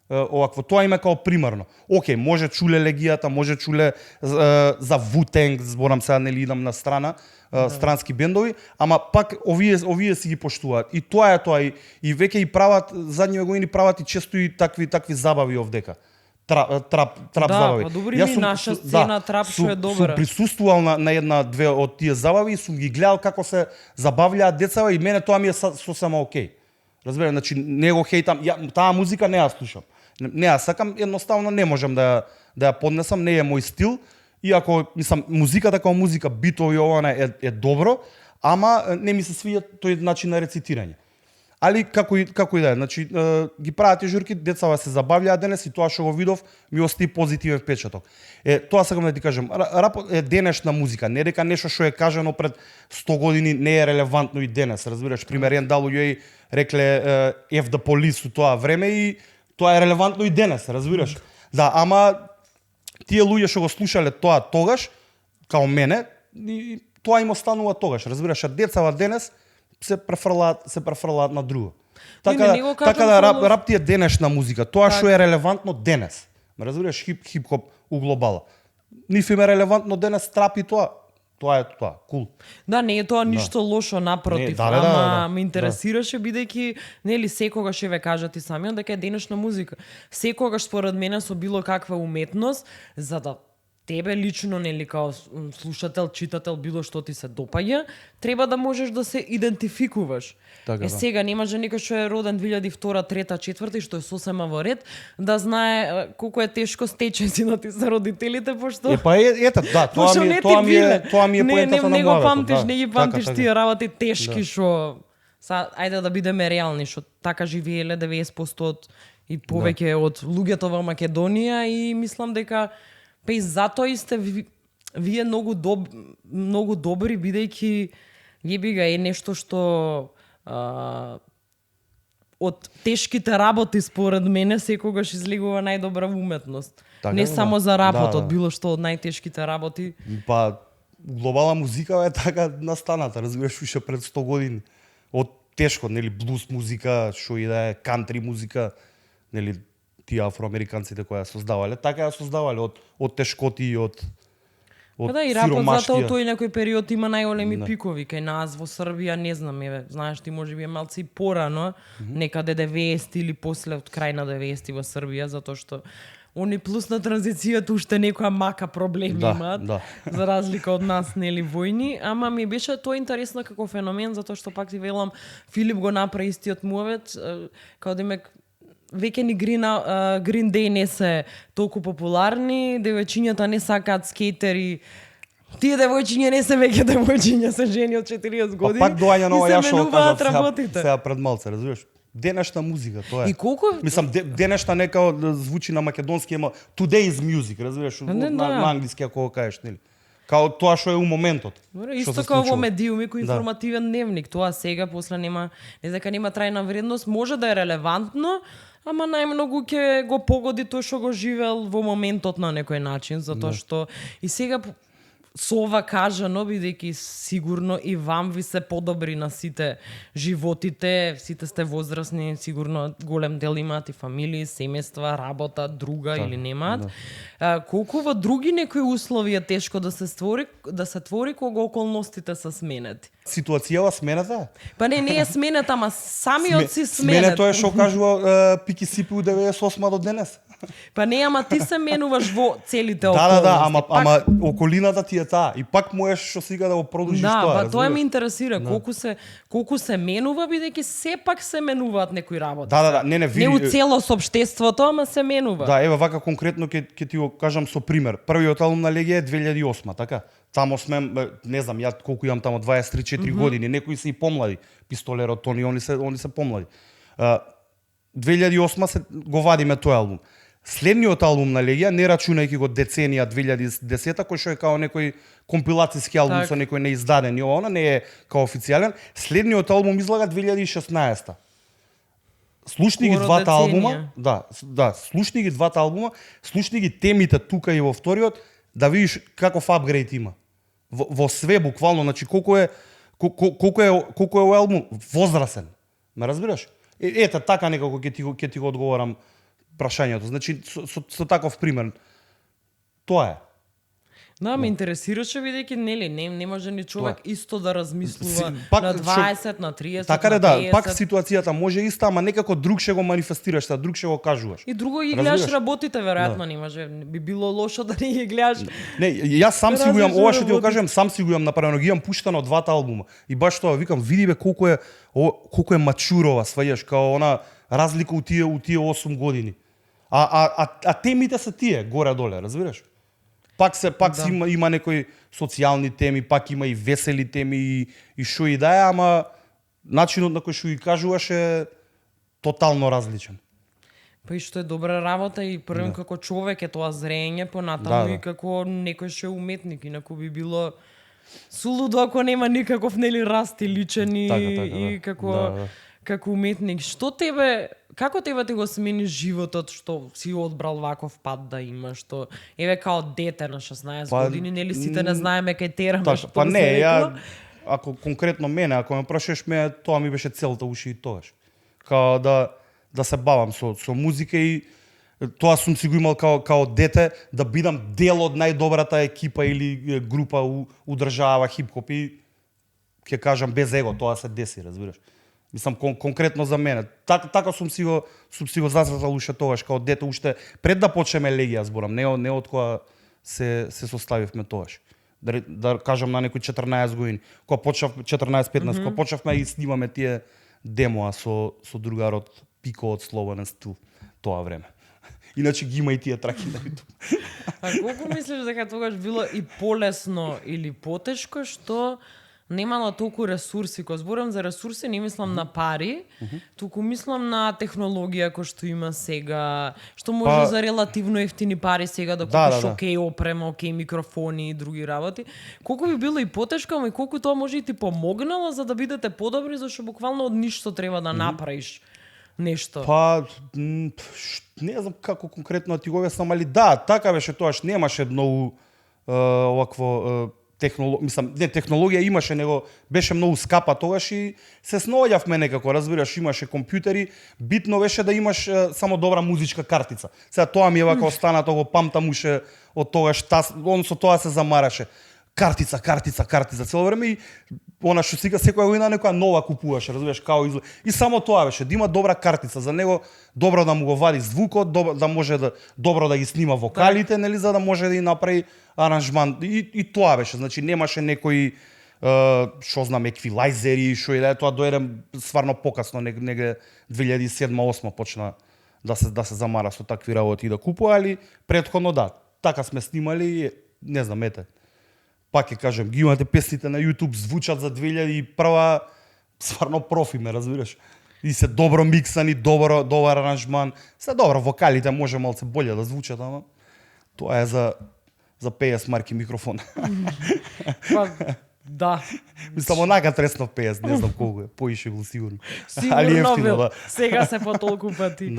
Овакво, тоа има као примерно. Океј, може чуле легијата, може чуле за Wu-Tang, зборам сега нели идам на страна, странски бендови, ама пак овие си ги поштуваат. И тоа е тоа и веќе и прават задниве години прават и често и такви забави овдека. Трап Да, забави. па добри Јас ми сум- наша су- сцена трап што е добра. Сум присуствувал на една-две од тие забави и сум ги гледал како се забавлjaат децава и мене тоа ми е сосема окей. Разбираш, значи не го хейтам, таа музика не ја слушам. Не ја сакам, едноставно не можам да да ја поднесам, не е мој стил, иако мислам музиката како музика, битови ова е добро, ама не ми се свиѓа тој начин на рецитирање. Али како и да е, значи ги прават журки, децава се забавлјаа денес и тоа што го видов ми остави позитивен впечаток. Тоа сакам да ти кажам, рап е денешна музика, не дека нешто што е кажано пред 100 години не е релевантно и денес, разбираш? Пример, дал луѓе рекле F the Police у тоа време и тоа е релевантно и денес, разбираш? Да, ама тие луѓе што го слушале тоа тогаш, као мене, и тоа им останува тогаш, разбираш? А децава денес се префрлаат на друго. Така да рап ти е денешна музика, тоа што е релевантно денес. Ме разбираш, хип-хоп у глобала. Ниф им е релевантно денес, трап и тоа. Тоа е тоа, кул. Да, не е тоа ништо лошо, напротив, ама ме интересираше бидејќи нели секогаш ве кажат и самиот дека е денешна музика. Секогаш според мене со било каква уметност, за да тебе лично, нели, као слушател, читател, било што ти се допаѓа, треба да можеш да се идентификуваш. Така, сега не може некој што е роден 2002, 3, 4 што е сосема во ред, да знае колку е тешко стечејците за родителите, пошто тоа ми е поентата на не го младото. памтиш, не ги памтиш тие работи тешки што ајде да бидеме реални, што така живееле 90% и повеќе од луѓето во Македонија и мислам дека па и затоа и сте вие многу добри, бидејќи јебига е нешто што од тешките работи според мене секогаш излегува најдобра уметност. Така, не само за работот, било што од најтешките работи. Па глобална музика е така настаната, разбираш, уште пред 100 години. Од тешко, нели, блуз музика, што и да е, кантри музика, нели, тие афроамериканците кои ја создавале, така ја создавале од тешкоти и од и рапот затоа тој некој период има најголеми пикови кај нас во Србија, не знам, знаеш ти можеби е малци порано, некаде 90 или после од крај на 90 во Србија, затоа што они плюс на транзицијата уште некоја мака проблеми имаат, за разлика од нас, нели, војни, ама ми беше тоа интересно како феномен, затоа што пак ти велам, Филип го направи истиот муавет, као демек веќе ни Green Day не се толку популарни, девојчињата не сакаат скейтери, тие девојчиња не се веќе девојчиња, се жени од 40 години. Пак доаѓа нова ја што кажав сега пред малце, разбираш? Денешна музика, тоа е. И колку мислам денешна нека звучи на македонски, ама today's music, разбираш, на англиски ако го кажеш, нели? Као тоа што е у моментот. Исто како во медиуми кој информативен дневник, тоа сега после нема, не дека нема трајна вредност, може да е релевантно, ама најмногу ќе го погоди тоа што го живеел во моментот на некој начин, затоа што и сега со ова кажано, бидејќи сигурно и вам ви се подобри на сите животите, сите сте возрастни, сигурно голем дел имаат и фамилии, семејства, работа, друга или немаат. Колку во други некои услови е тешко да се твори кога околностите се сменети? Ситуацијава сменета? Па не е сменета, ама самиот си сменет. Смене тоа што кажува Пики Сипи у 98 до денес. Па не, ама ти се менуваш во целите околности. Ама околината ти е таа. И пак можеш што сега да го продолжиш тоа. Да, тоа ме интересира. Колку се менува, бидејќи сепак се менуваат некои работи. Не у целост општеството, ама се менува. Да, еве вака конкретно ќе ти го кажам со пример. Првиот албум на Легија е 2008, така? Тамо сме, не знам, ја колку имам тамо 23-4 години, некои се и помлади. Пистолеро, Тони, они се помлади. 2008 го вадиме тој албум. Следниот албум на Легија, не рачунајќи го деценија 2010, кој што е као некој компилацијски албум со некој неиздаден и она не е као официјален, следниот албум излага 2016. Слушни ги двата албума, слушни ги двата албума, слушни ги темите тука и во вториот, да видиш каков апгрейд има. Во све буквално, значи колку е овој албум возрасен. Ме разбираш? Ете така некако ќе ти го одговорам прашањето. Значи со таков пример. Тоа е. Да, ме интересираше бидејќи нели не може ни човек исто да размислува на 20, на 30, така на 50. Така пак ситуацијата може иста, ама некако друг ќе го манифестираш, друг ќе го кажуваш. И друго ги гледаш работите, веројатно не може. Би било лошо да не ги гледаш. Не, јас сам си го имам, ова што ти го кажам, сам си го имам направено, ги имам пуштано двата албума. И баш тоа викам, види бе колку е мачурова, сваѓаш, као она разлика у тие 8 години. А темите се тие, горе-доле, разбираш? Пак има некои социјални теми, пак има и весели теми и шо и да е, ама начинот на кој што ги кажуваш е тотално различен. Па и што е добра работа и првен како човек е тоа зрење, понатаму и како некој што е уметник, инаку би било сулудо ако нема никаков расти личен и како уметник. Како тебе те го смени животот што си одбрал ваков пат да имаш, што еве као дете на 16 години, нели сите не знаеме кај тераме што па не, ако конкретно мене, ако ме прашаш мене, тоа ми беше целта уши и тогаш. Као да се бавам со музика и тоа сум си го имал као дете, да бидам дел од најдобрата екипа или група у држава хип-хоп и ќе кажам без его, тоа се деси, разбираш. Мислам конкретно за мене. Така сум си го засратал уште тогаш као дете, уште пред да почнеме Легија зборам, не од кога се составивме тогаш. Да кажам на некои 14 години, кога почнав 14-15, кога почнавме и снимаме тие демоа со другарот Пико од Слободен стил тоа време. Иначе ги има и тие траки на YouTube. А колку мислиш дека тогаш било и полесно или потешко што немало толку ресурси? Кога зборам за ресурси, не мислам на пари, туку мислам на технологија кој што има сега, што може за релативно ефтини пари сега да купиш окей опрема, окей микрофони и други работи. Колку би било и потешко, ама и колку тоа може и ти помогнало за да бидете подобри, зашто буквално од ништо треба да направиш нешто. Па не знам како конкретно ти го објаснам, али така беше тоаш, немаше многу овакво технологија имаше, него беше многу скапа тогаш и се снаоѓавме некако, разбираш, имаше компјутери, битно беше да имаш само добра музичка картица. Сега тоа ми е вака останато, го памтам уште од тогаш, он со тоа се замараше. Картица, цело време и она што сега секоја година некоја нова купуваше, разбираш, као изглед. И само тоа беше, да има добра картица за него, добро да му го вади звукот, да може добро да ги снима вокалите, нели, за да може да и направи аранжман. И тоа беше, значи немаше некои што знам еквилайзери, што и да е, тоа дојде стварно покасно, негде 2007-2008 почна да се замара со такви работи и да купува, али претходно така сме снимали, не знам, ете. Пак ќе кажам, ги имате песните на YouTube, звучат за 2001, стварно профи ме, разбираш. И се добро миксани, добар аранжман. Се добро, вокалите може малце болje да звучат, ама тоа е за 50 марки микрофон. Да. Мислам, онака треснав 50, не знам колку е, поише го сигурно. Сигурно бил, сега се по толку пати.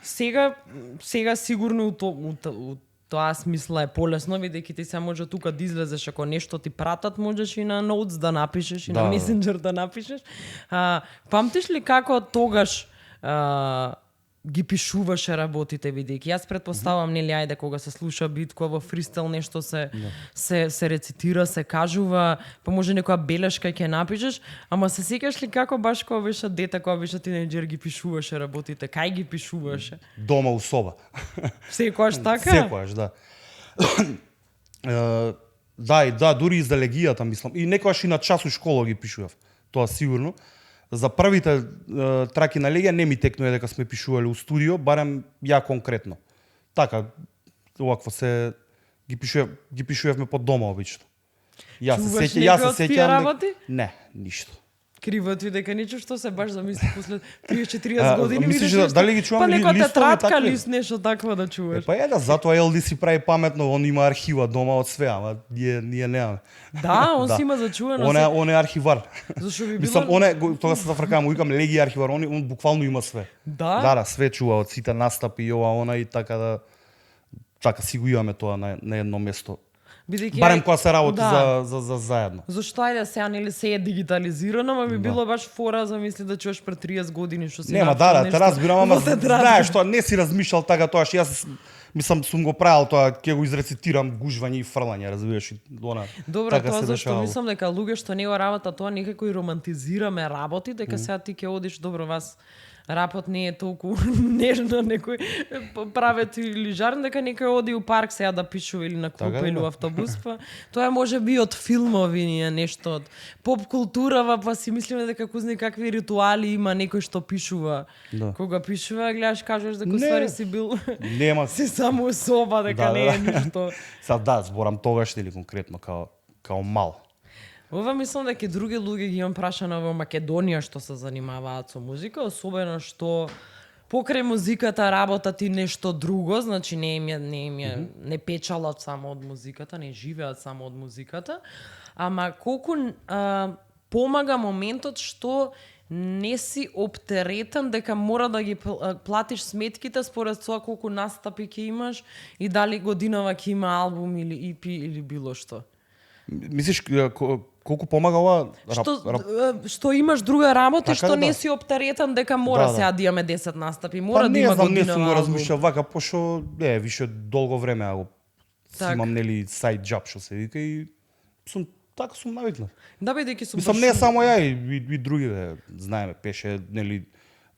Сега сигурно у тоа смисла е полесно, бидејќи ти се може тука да излезеш, ако нешто ти пратат, можеш и на Notes да напишеш, и на Messenger да напишеш. Памтиш ли како тогаш ги пишуваше работите, бидејќи јас претпоставам, нели, ајде кога се слуша бит, кога во фристайл нешто се рецитира, се кажува, па може некоја белешка ќе напишеш, ама се сеќаш ли како баш кога беше дете, кога беше тинејџер ги пишуваше работите, кај ги пишуваше? Дома у соба. Секогаш така? Секогаш, да. Дури и за легијата, мислам. И некогаш и на час у школа ги пишував. Тоа сигурно. За првите траки на Легија не ми текнува дека сме пишувале у студио, барем ја конкретно. Така, овакво се ги пишувавме по дома обично. Чуваш некој од тие работи? Не, ништо. Криво ти дека ничто што се баш замисли после 30-40 години мислиш дали ги чувам листови? Па некоја тетрадка ли нешто такво да чуваш. Па затоа LD си прави паметно, он има архива дома од све, ама ние немаме. Да, он си има зачувано. Он е архивар. Зашо би било? Мислам, тоа се зафркам, викам Легија архивар, он буквално има све. Да, све чува од сите настапи и ова и така си го имаме тоа на едно место. Барем кога се работи за заедно. Зошто ајде сега нели се е дигитализирано, ама би било баш фора за мисли да чуеш пред 30 години што си нема, те разбирам, ама знаеш тоа, не си размишljал така тоа, што јас мислам сум го правил тоа, ќе го изрецитирам гужвање и фрлање, разбираш, она. Добро, тоа зашто мислам дека луѓе што не го работа тоа некако и романтизираме работи, дека сега ти ќе одиш, добро, вас рапот не е толку нежно, некој правет или жарен, дека некој оди у парк сега да пишува или на клуп или у автобус, па тоа може би од филмови нешто од поп културава, па си мислиме дека кузни какви ритуали има некој што пишува. Кога пишува, гледаш, кажеш дека ствари си бил нема си само особа, дека не е ништо. Сега зборам тогаш или конкретно као мал. Ова мислам дека други луѓе ги имам прашано во Македонија што се занимаваат со музика, особено што покрај музиката работат и нешто друго, значи не печалат само од музиката, не живеат само од музиката, ама колку помага моментот што не си оптеретен дека мора да ги платиш сметките според тоа колку настапи ќе имаш и дали годинава ќе има албум или EP или било што. Мислиш колку помага ова? Што имаш друга работа, така, што не си оптеретен дека мора сега да имаме 10 настапи, мора да има годинава албум. Не сум го размислил вака, пошто више долго време ако имам нели сайд джаб што се вика и сум така сум навикнат. Да, бидејќи сум мислам не само ја и други знаеме, пеше нели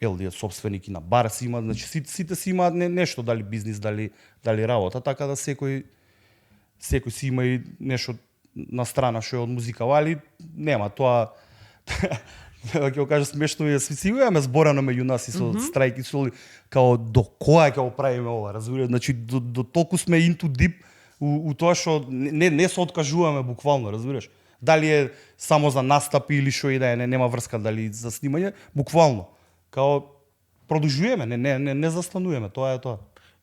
Елди е собственик и на бар си има, значи сите си имаат нешто, дали бизнис, дали работа, така да секој си има и нешто на страна што е од музика, али нема тоа ќе го кажа смешно е си имаме зборено меѓу нас и со страйки со као до која ќе го правиме ова, разбираш, значи до толку сме into deep у тоа што не се откажуваме буквално, разбираш. Дали е само за настапи или што и да е, нема врска дали за снимање, буквално. Као продолжуваме, не застануваме, тоа е тоа.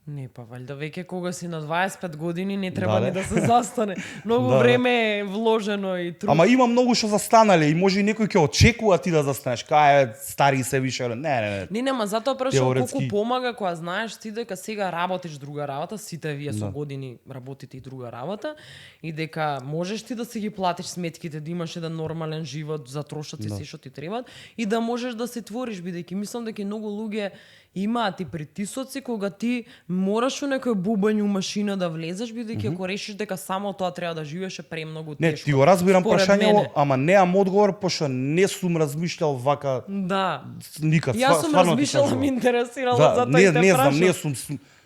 Не, па валјда веќе кога си на 25 години не треба ни да се застане. Многу време е вложено и труд. Ама има многу што застанале и може и некој ќе очекува ти да застанеш. Кај стари се више. Не. Нема, затоа прашам колку помага кога знаеш ти дека сега работиш друга работа, сите вие со години работите и друга работа и дека можеш ти да си ги платиш сметките, да имаш еден нормален живот, за трошоци се што ти требаат и да можеш да се твориш, бидејќи мислам дека многу луѓе имаат и притисоци кога ти мораш у некој бубању машина да влезеш, бидејќи ако решиш дека само тоа треба да живееш е премногу тешко. Не, ти го разбирам прашањето, ама неам одговор пошто не сум размишљал вака. Да. Никад. Јас сум размишljала, ме интересирало затоа и те прашам. Не сум,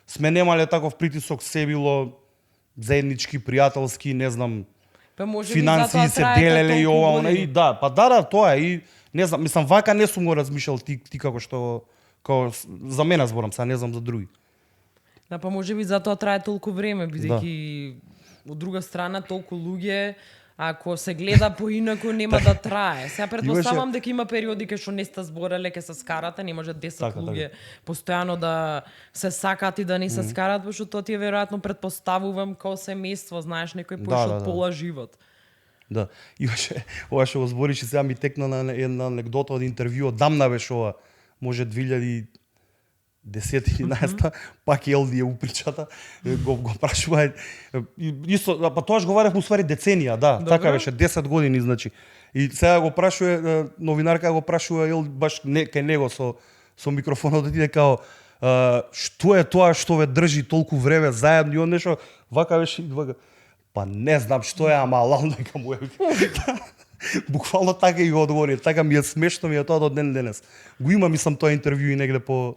сме немале таков притисок, се било заеднички, пријателски, не знам. Па може финансии се делеле и ова, и да, па да, тоа и не знам, мислам вака не сум го размишljал ти како што за мене зборам, сега не знам за други. Да, па може би затоа трае толку време, бидејќи од друга страна толку луѓе, ако се гледа поинаку нема да трае. Сега претпоставам дека има периоди кај што не сте збореле, ке се скарате, не може 10 луѓе постојано да се сакат и да не се скарат, пошто тоа ти е веројатно претпоставувам као семејство, знаеш, некој поише од пола живот. Да, имаше, ова што го збориш и сега ми текна на една анекдота од интервју, одамна беше ова, може 2010-11, пак Елди е упричата, го прашува. Исто, па тоаш говорев уствари деценија, така беше, 10 години, значи. И сега го прашува, новинарка го прашува Елди, баш кај него со микрофонот, да ти као, што е тоа што ве држи толку време заедно, и он нешто, вака беше, па не знам што е, ама алал нека му е. Буквално така и го одговори, така ми е смешно, ми е тоа до ден денес. Го имам, мислам, тоа интервју и негде по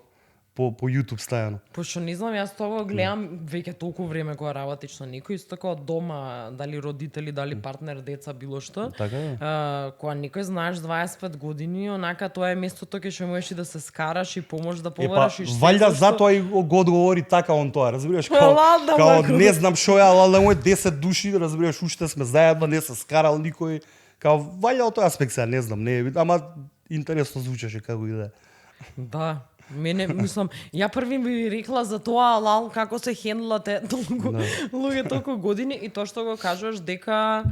YouTube стајано. Пошто не знам, јас тоа го гледам веќе толку време кога работиш со некој, исто како дома, дали родители, дали партнер, деца, било што. Така кога некој знаеш 25 години, онака тоа е местото кај што можеш и да се скараш и помош да побараш и што. Валјда затоа и го одговори така он тоа, разбираш, као не знам што е, ала мој 10 души, разбираш, уште сме заедно, не се скарал никој. Као валја од тој аспект сега, не знам, не е, ама интересно звучеше како и да. Да, мене, мислам, ја први би рекла за тоа, алал, како се хендлате толку луѓе толку години и тоа што го кажуваш дека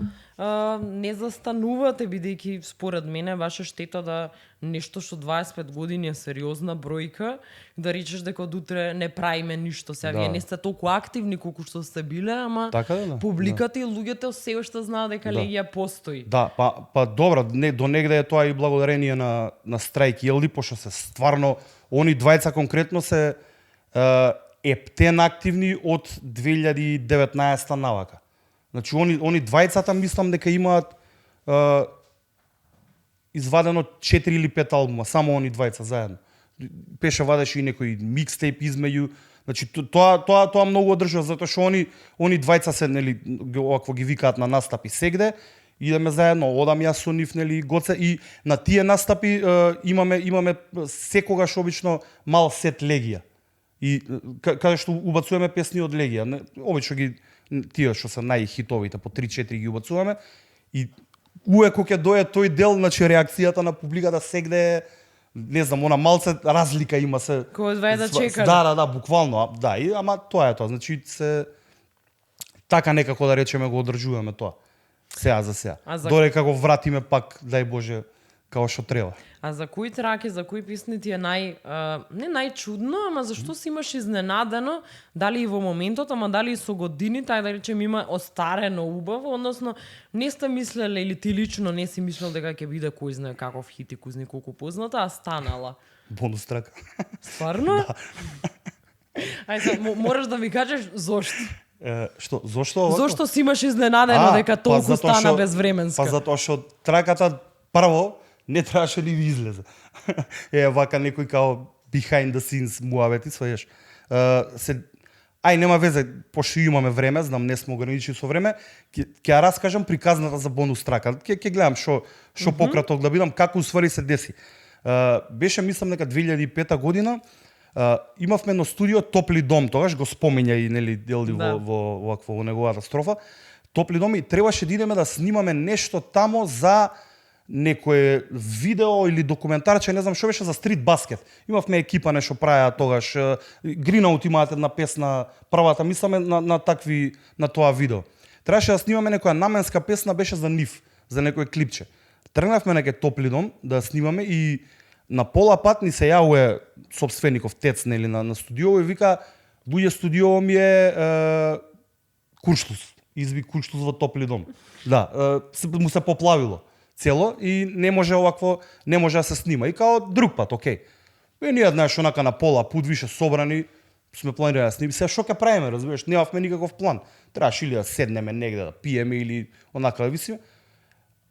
не застанувате, бидејќи според мене ваше штета да нешто што 25 години е сериозна бројка, да речеш дека од утре не правиме ништо. Сега вие не сте толку активни колку што сте биле, ама публиката и луѓето се уште знаат дека Легија постои. Да, па добро, до негде е тоа и благодарение на Страйк Елди, пошто се стварно они двајца конкретно се ептен активни од 2019 навака. Значи они двајцата мислам дека имаат извадено 4 или 5 албума, само они двајца заедно. пеше вадеше и некој микстейп измеѓу. Значи тоа многу одржува затоа што они двајца се нели овакво ги викаат на настапи сегде, идеме заедно, одам јас со нив нели Гоце и на тие настапи имаме секогаш обично мал сет Легија. И каде што убацуваме песни од Легија, обично ги тие што се најхитовите по 3-4 ги убацуваме и увек кога ќе дојде тој дел, значи реакцијата на публиката сегде е, не знам, она малце разлика има се. Кој двај да чека. Да, буквално, да, ама тоа е тоа, значи се така некако да речеме го одржуваме тоа. Сега за сега. Додека го вратиме пак, дај Боже, како што треба. А за кои траки, за кои песни ти е не најчудно, ама зашто си имаш изненадено, дали и во моментот, ама дали и со годините, да речем има остарено убаво, односно не сте мислеле или ти лично не си мислел дека ќе биде кој знае каков хит и кој знае колку позната, а станала. Бонус трака. Стварно? Да. Ајде, мораш да ми кажеш зошто. Што? Зошто? Зошто си имаш изненадено дека толку стана безвременска? Па затоа што траката прво не требаше ни да излезе. Вака некој као behind the scenes муавети, сваѓаш. Нема везе, пошто имаме време, знам не сме ограничени со време, ќе ја раскажам приказната за бонус трака. Ќе гледам што пократок да бидам, како уствари се деси. Беше, мислам, нека 2005 година, имавме едно студио Топли дом, тогаш го спомења и нели Делди во неговата строфа. Топли дом и требаше да идеме да снимаме нешто тамо за некое видео или документарче, не знам што беше, за стрит баскет. Имавме екипа нешто правеа тогаш. Гринаут имаат една песна, првата, мисламе на тоа видео. Требаше да снимаме некоја наменска песна, беше за нив, за некој клипче. Тргнавме некој Топли дом да снимаме и на пола пат ни се јавува сопствеников тец нели на студио и вика бује студио ми е куршлус. Изби куршлус во Топли дом. Да, му се поплавило цело и не може да се снима. И као друг пат, окей. И ние знаеш онака на пола пут више собрани, сме планирали да снимаме. Сега што ќе правиме, разбираш? Немавме никаков план. Требаше или да седнеме негде да пиеме или онака да висиме.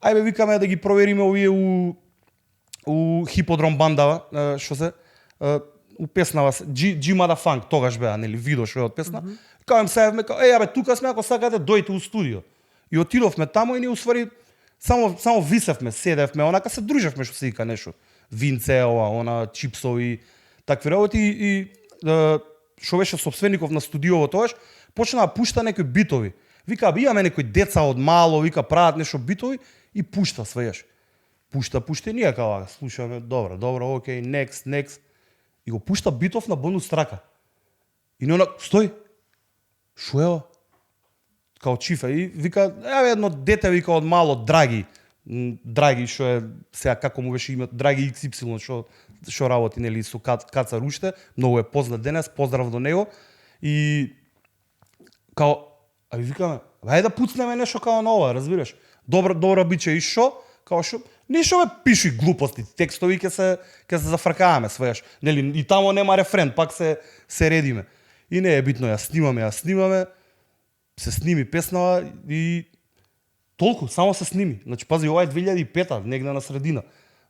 Ајде викаме да ги провериме овие у Хиподром бандава, што се у песнава Джимада Фанк, тогаш беа, нели, видео што е од песна. Као им сеевме, тука сме, ако сакате дојдете у студио. И отидовме тамо и ни усвари само висевме, седевме, онака се дружевме што се вика нешто. Винце, она чипсови, такви работи и што беше сопствеников на студиово тогаш, почна да пушта некои битови. Вика, имаме некои деца од мало, вика прават нешто битови и пушта, сваѓаш. Пушта и ние као слушаме, добро, окей, next. И го пушта битов на бонус трака. И не стој. Шо е ова? Као чифа и вика, едно дете вика од мало Драги што е сега како му беше името Драги XY што работи нели со Каца Руште, многу е познат денес, поздрав до него и као викаме, ајде да пуцнеме нешто као на ова, разбираш? Добро биче и шо? Као шо? Ништо пиши глупости, текстови ќе се зафркаваме, сваѓаш. Нели и тамо нема рефрен, пак се редиме. И не е битно, ја снимаме. Се сними песнава и толку, само се сними. Значи пази, ова е 2005-та, негде на средина.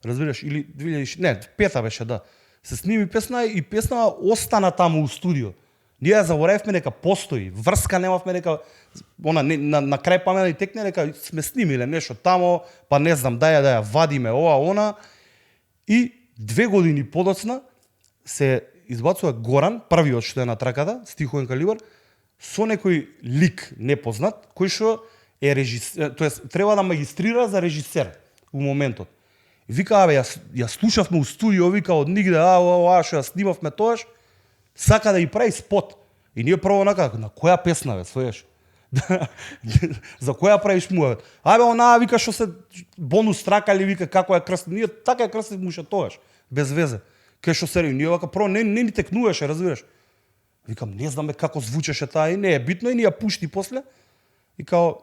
Разбираш, или 2005-та беше, да. Се сними песна и песнава остана таму у студио. Ние ја заборавивме дека постои, врска немавме дека на крај памета и текне дека сме снимиле нешто тамо, па не знам, да ја вадиме она и 2 години подоцна се избацува Горан, првиот што е на траката, Стихоен Калибар, со некој лик непознат, кој што е режисер, тоест треба да магистрира за режисер у моментот. Вика, ја слушавме у студио, вика од нигде, што ја снимавме тоаш, сака да и прави спот. И ние прво на која песна бе, сваѓаш? За која правиш муавет? Онаа вика што се бонус трака или вика како ја крстив. Ние така ја крстив муша тоаш, без везе. Кај што се ние вака прво не ни текнуваше, разбираш? Викам, не знаме како звучеше таа и не е битно и ни ја пушти после. И као,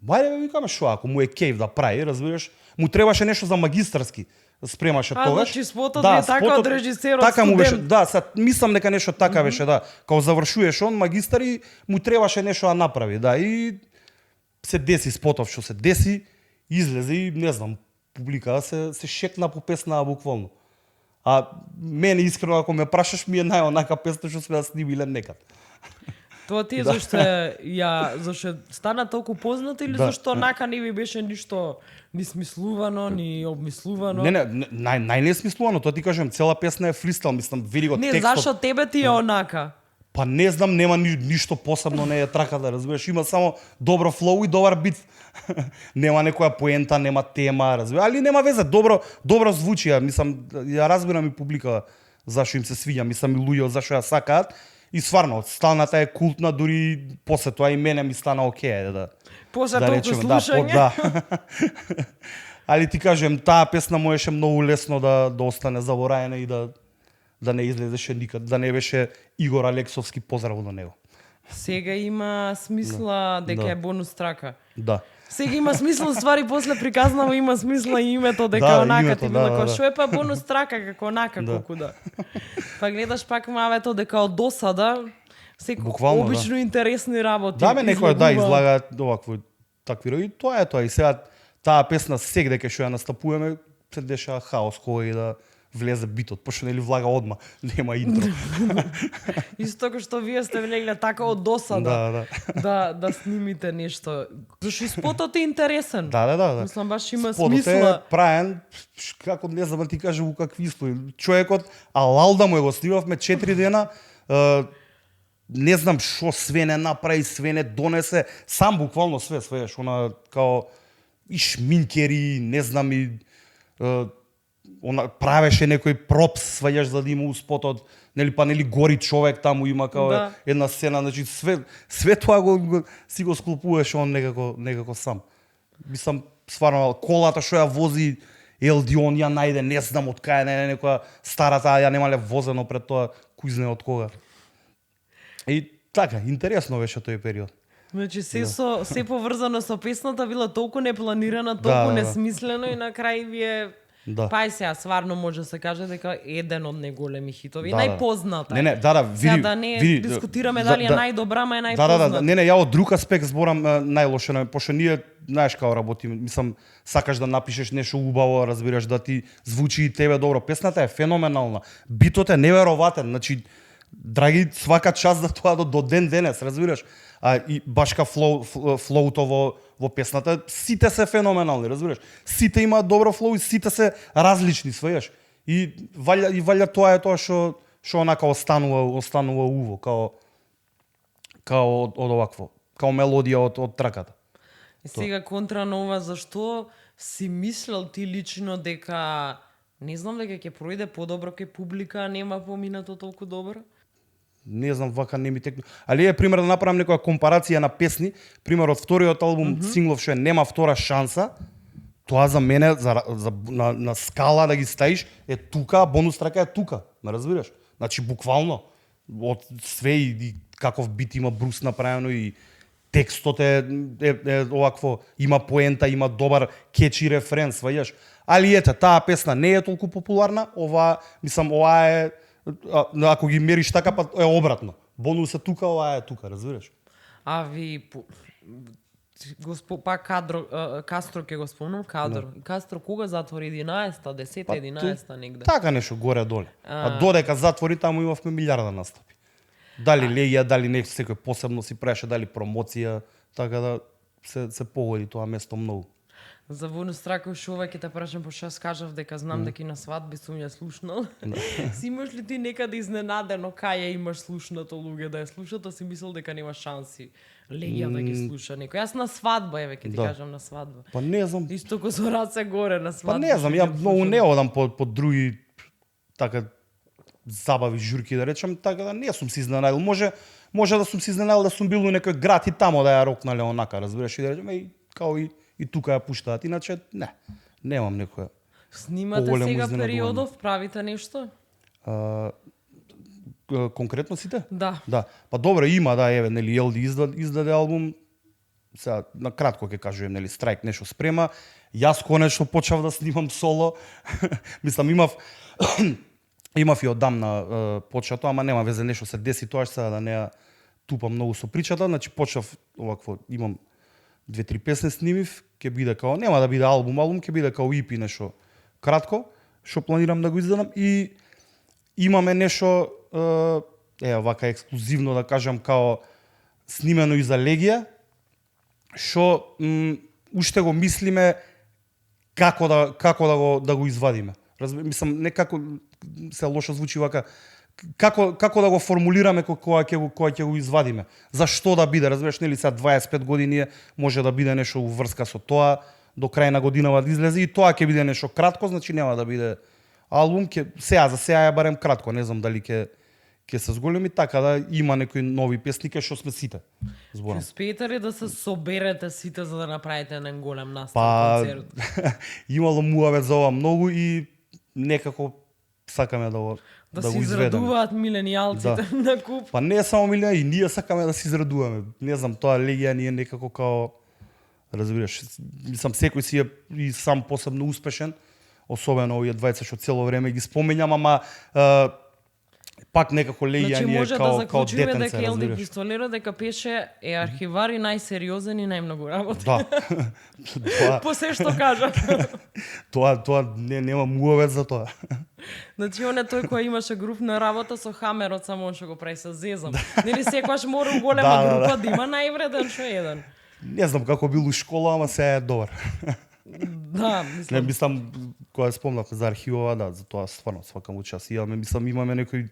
бајде викаме шо, ако му е кејф да прави, разбираш, му требаше нешто за магистарски, спремаше тогаш. Значи спотот е така од режисерот така студент. Му беше, да, мислам дека нешто така беше, да. Као завршуваше он магистар и му требаше нешто да направи, да, и се деси спотов што се деси, излезе и не знам, публика се шекна по песна буквално. А мене искрено ако ме прашаш ми е најонака песна што сме да снимиле некад. Тоа ти е зашто стана толку познат или зашто онака не ви беше ништо ни смислувано, ни обмислувано? Не, најнесмислувано, тоа ти кажам, цела песна е фристайл, мислам, види го не, текстот. зашто тебе ти е онака? Па не знам, нема ништо посебно, не е трака да разбираш, има само добро флоу и добар бит. Нема некоја поента, нема тема, разбираш, али нема везе, добро звучи, мислам, ја разбирам и публика зашо им се свиѓа, мислам и луѓе зашо ја сакаат. И стварно, станата е култна, дури после тоа и мене ми стана окей, после толку слушање. Али ти кажем, таа песна можеше многу лесно да остане забораена и да не излезеше никад, да не беше Игор Алексовски, поздрав до него. Сега има смисла дека е бонус трака. Да. Сега има смисла ствари после приказнава има смисла и името дека онака ти било како што е па бонус трака како онака колку да. Па гледаш пак мавето дека од досада секој обично интересни работи. Да, некој излагаат овакви такви рои, тоа е тоа и сега таа песна сега дека што ја настапуваме се дешава хаос кој да влезе битот, пошто нели влага одма, нема интро. Исто како што вие сте влегле така од досада. Да снимите нешто. Зашто и спотот е интересен. Да. Мислам баш има спотот смисла. Спотот е праен, како не знам да ти кажам у какви услови. Човекот алалда му го снимавме 4 дена. Не знам што све не направи, све не донесе, сам буквално све, она као и шминкери, не знам и правеше некој пропс, сваѓаш за да има у спотот, нели гори човек таму има као една сцена, значи све тоа си го склопуваше он некако сам. Мислам, стварно колата што ја вози Елдион ја најде, не знам од кај не некоја стара таа ја немале возено пред тоа, кој знае од кога. И така, интересно беше тој период. Значи се поврзано со песната било толку непланирана, толку несмислено и на крај вие па сега стварно може да се каже дека еден од најголеми хитови, најпозната. Види. Да не дискутираме дали е најдобра, ама е најпозната. Не, ја од друг аспект зборам најлоше, пошто ние знаеш како работиме, мислам, сакаш да напишеш нешто убаво, разбираш да ти звучи и тебе добро. Песната е феноменална. Битот е невероватен, значи драги, свака час за тоа до ден денес, разбираш? И башка флоуто во песната, сите се феноменални, разбираш? Сите имаат добро флоу и сите се различни, сваѓаш? И валја тоа е тоа што онака останува уво, као од овакво, као мелодија од траката. И сега контра на ова, зашто си мислел ти лично дека не знам дека ќе пројде подобро кај публика, а нема поминато толку добро? Не знам, вака не ми текну. Али е пример да направам некоја компарација на песни, пример од вториот албум Синглов што нема втора шанса. Тоа за мене на скала да ги ставиш е тука, бонус трака е тука, ме разбираш? Значи буквално од све и каков бит има брус направено и текстот е овакво, има поента, има добар кечи рефрен, сваѓаш. Али ете, таа песна не е толку популарна, ова е ако ги мериш така, па е обратно. Бонус е тука, ова е тука, разбираш? А ви пак Кастро ќе го спомнам, Кастро кога затвори 11-та, 10-та, 11-та негде? Така нешто горе-доле. А додека затвори таму имавме милиарда настапи. Дали легија, дали секој посебно си правеше, дали промоција, така да се погоди тоа место многу. За бонус трака уште ова ќе те прашам, пошто јас кажав дека знам дека и на свадби сум ја слушнал. Си имаш ли ти некаде изненадено кај ја имаш слушнато луѓе да ја слушат, а си мислел дека нема шанси легија да ги слуша некој? Јас на свадба, еве ќе ти кажам на свадба. Па не знам. Исто ко со раце горе на свадба. Па не знам, ја многу не одам по други така забави, журки да речам, така да не сум се изненадил. Може да сум се изненадил да сум бил у некој град и тамо да ја рокнале онака, разбираш, и да речем као и тука ја пуштаат, иначе немам некоја. Снимате сега периодов, правите нешто? Конкретно сите? Да. Па добро, има, еве, нели Елди издаде албум. Сега на кратко ќе кажувам, нели Страйк нешто спрема. Јас конечно почнав да снимам соло. Мислам имав и одамна почнато, ама нема везе, нешто се деси тоа сега да не ја тупам многу со причата, значи почнав овакво, имам 2-3 песни снимив, ќе биде као, нема да биде албум, ќе биде као EP нешто кратко. што планирам да го издадам и имаме нешто вака ексклузивно да кажам као снимено и за Легија, што уште го мислиме како да го извадиме. Мислам, некако се лошо звучи вака, како да го формулираме кога ќе го извадиме. За што да биде, разбираш, нели сега 25 години може да биде нешто врска со тоа, до крај на годинава да излезе и тоа ќе биде нешто кратко, значи нема да биде албум, за сега ја барем кратко, не знам дали ќе се зголеми, така да има некои нови песни кај што сме сите. Зборам. Успеете ли да се соберете сите за да направите еден голем настан концерт? Имало муавет за ова многу и некако сакаме да го изведеме. Да се израдуваат миленијалците на куп. Па не само миленијалци, и ние сакаме да се израдуваме. Не знам, тоа Легија ни е некако као, разбираш, мислам секој си е и сам посебно успешен, особено овие двајца што цело време ги спомењам, ама пак некако Легија ни е може као да заклучиме дека Елди разбираш. Пистолеро дека пеше е архивар и најсериозен и најмногу работи. Да. По се што кажа. Тоа нема муавет за тоа. Значи он е тој кој имаше групна работа со Хамерот, само он што го прави со Зезам. Нели секогаш мора голема група да има највреден што еден. Не знам како бил у школа, ама сега е добар. Да, Не мислам кога спомнавме за архивова, да, за тоа стварно свака му час. Имаме некои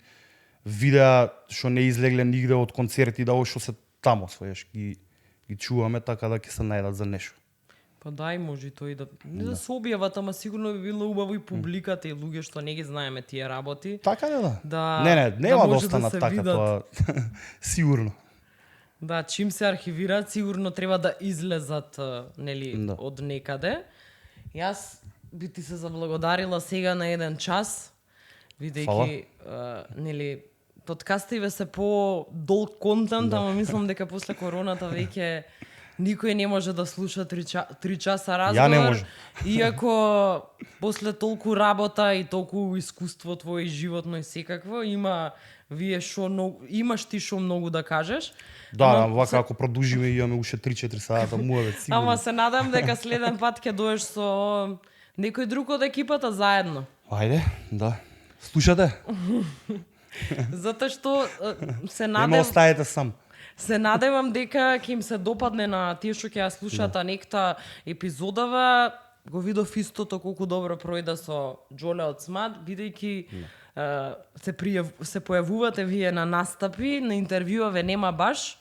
видеа што не излегле нигде од концерти, да што се тамо своеш ги чуваме така да ќе се најдат за нешто. Па дај може тој да не да се објават, ама сигурно би било убаво и публиката и луѓе што не ги знаеме тие работи. Така ли да? Да. Нема да може остана се така видат. тоа. Сигурно. Да, чим се архивираат, сигурно треба да излезат нели од некаде. Јас би ти се заблагодарила сега на еден час, бидејќи нели подкастиве се по долг контент, ама мислам дека после короната веќе никој не може да слуша 3 часа разговор. Ја не може. Иако после толку работа и толку искуство твое животно и секакво, имаш ти шо многу да кажеш. Да, вака ако продолжиме имаме уште 3-4 сата муавет сигурно. Ама се надам дека следен пат ќе доеш со некој друг од екипата заедно. Ајде, да. Слушате? Затоа што се Не ме надев оставете сам. се надевам дека ќе им се допадне на тие што ќе ја слушаат некта епизодава. Го видов истото колку добро пројде со Џоле од Смат, бидејќи се појавувате вие на настапи, на интервјуа ве нема баш.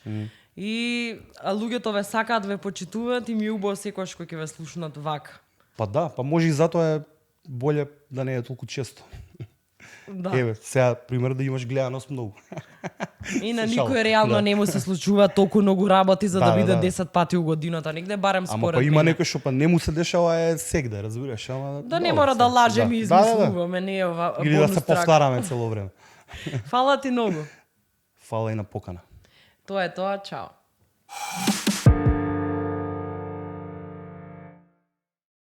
И луѓето ве сакаат, ве почитуваат и ми е убаво секогаш кога ќе ве слушнат вака. Па да, па може и затоа е боле да не е толку често. Да. Еве, сега пример да имаш гледаност многу. И на Се шалам. никој реално не му се случува толку многу работи за да Да, биде да. 10 пати у годината, негде барем Ама според па има мене. некој што па не му се дешава е сегде, разбираш, ама Да не добро, мора да сега. лажеме и Да, да, да. измислуваме, не е ова Или да бонус се трак. повтораме цело време. Фала ти многу. Фала и на покана. Тоа е тоа, чао.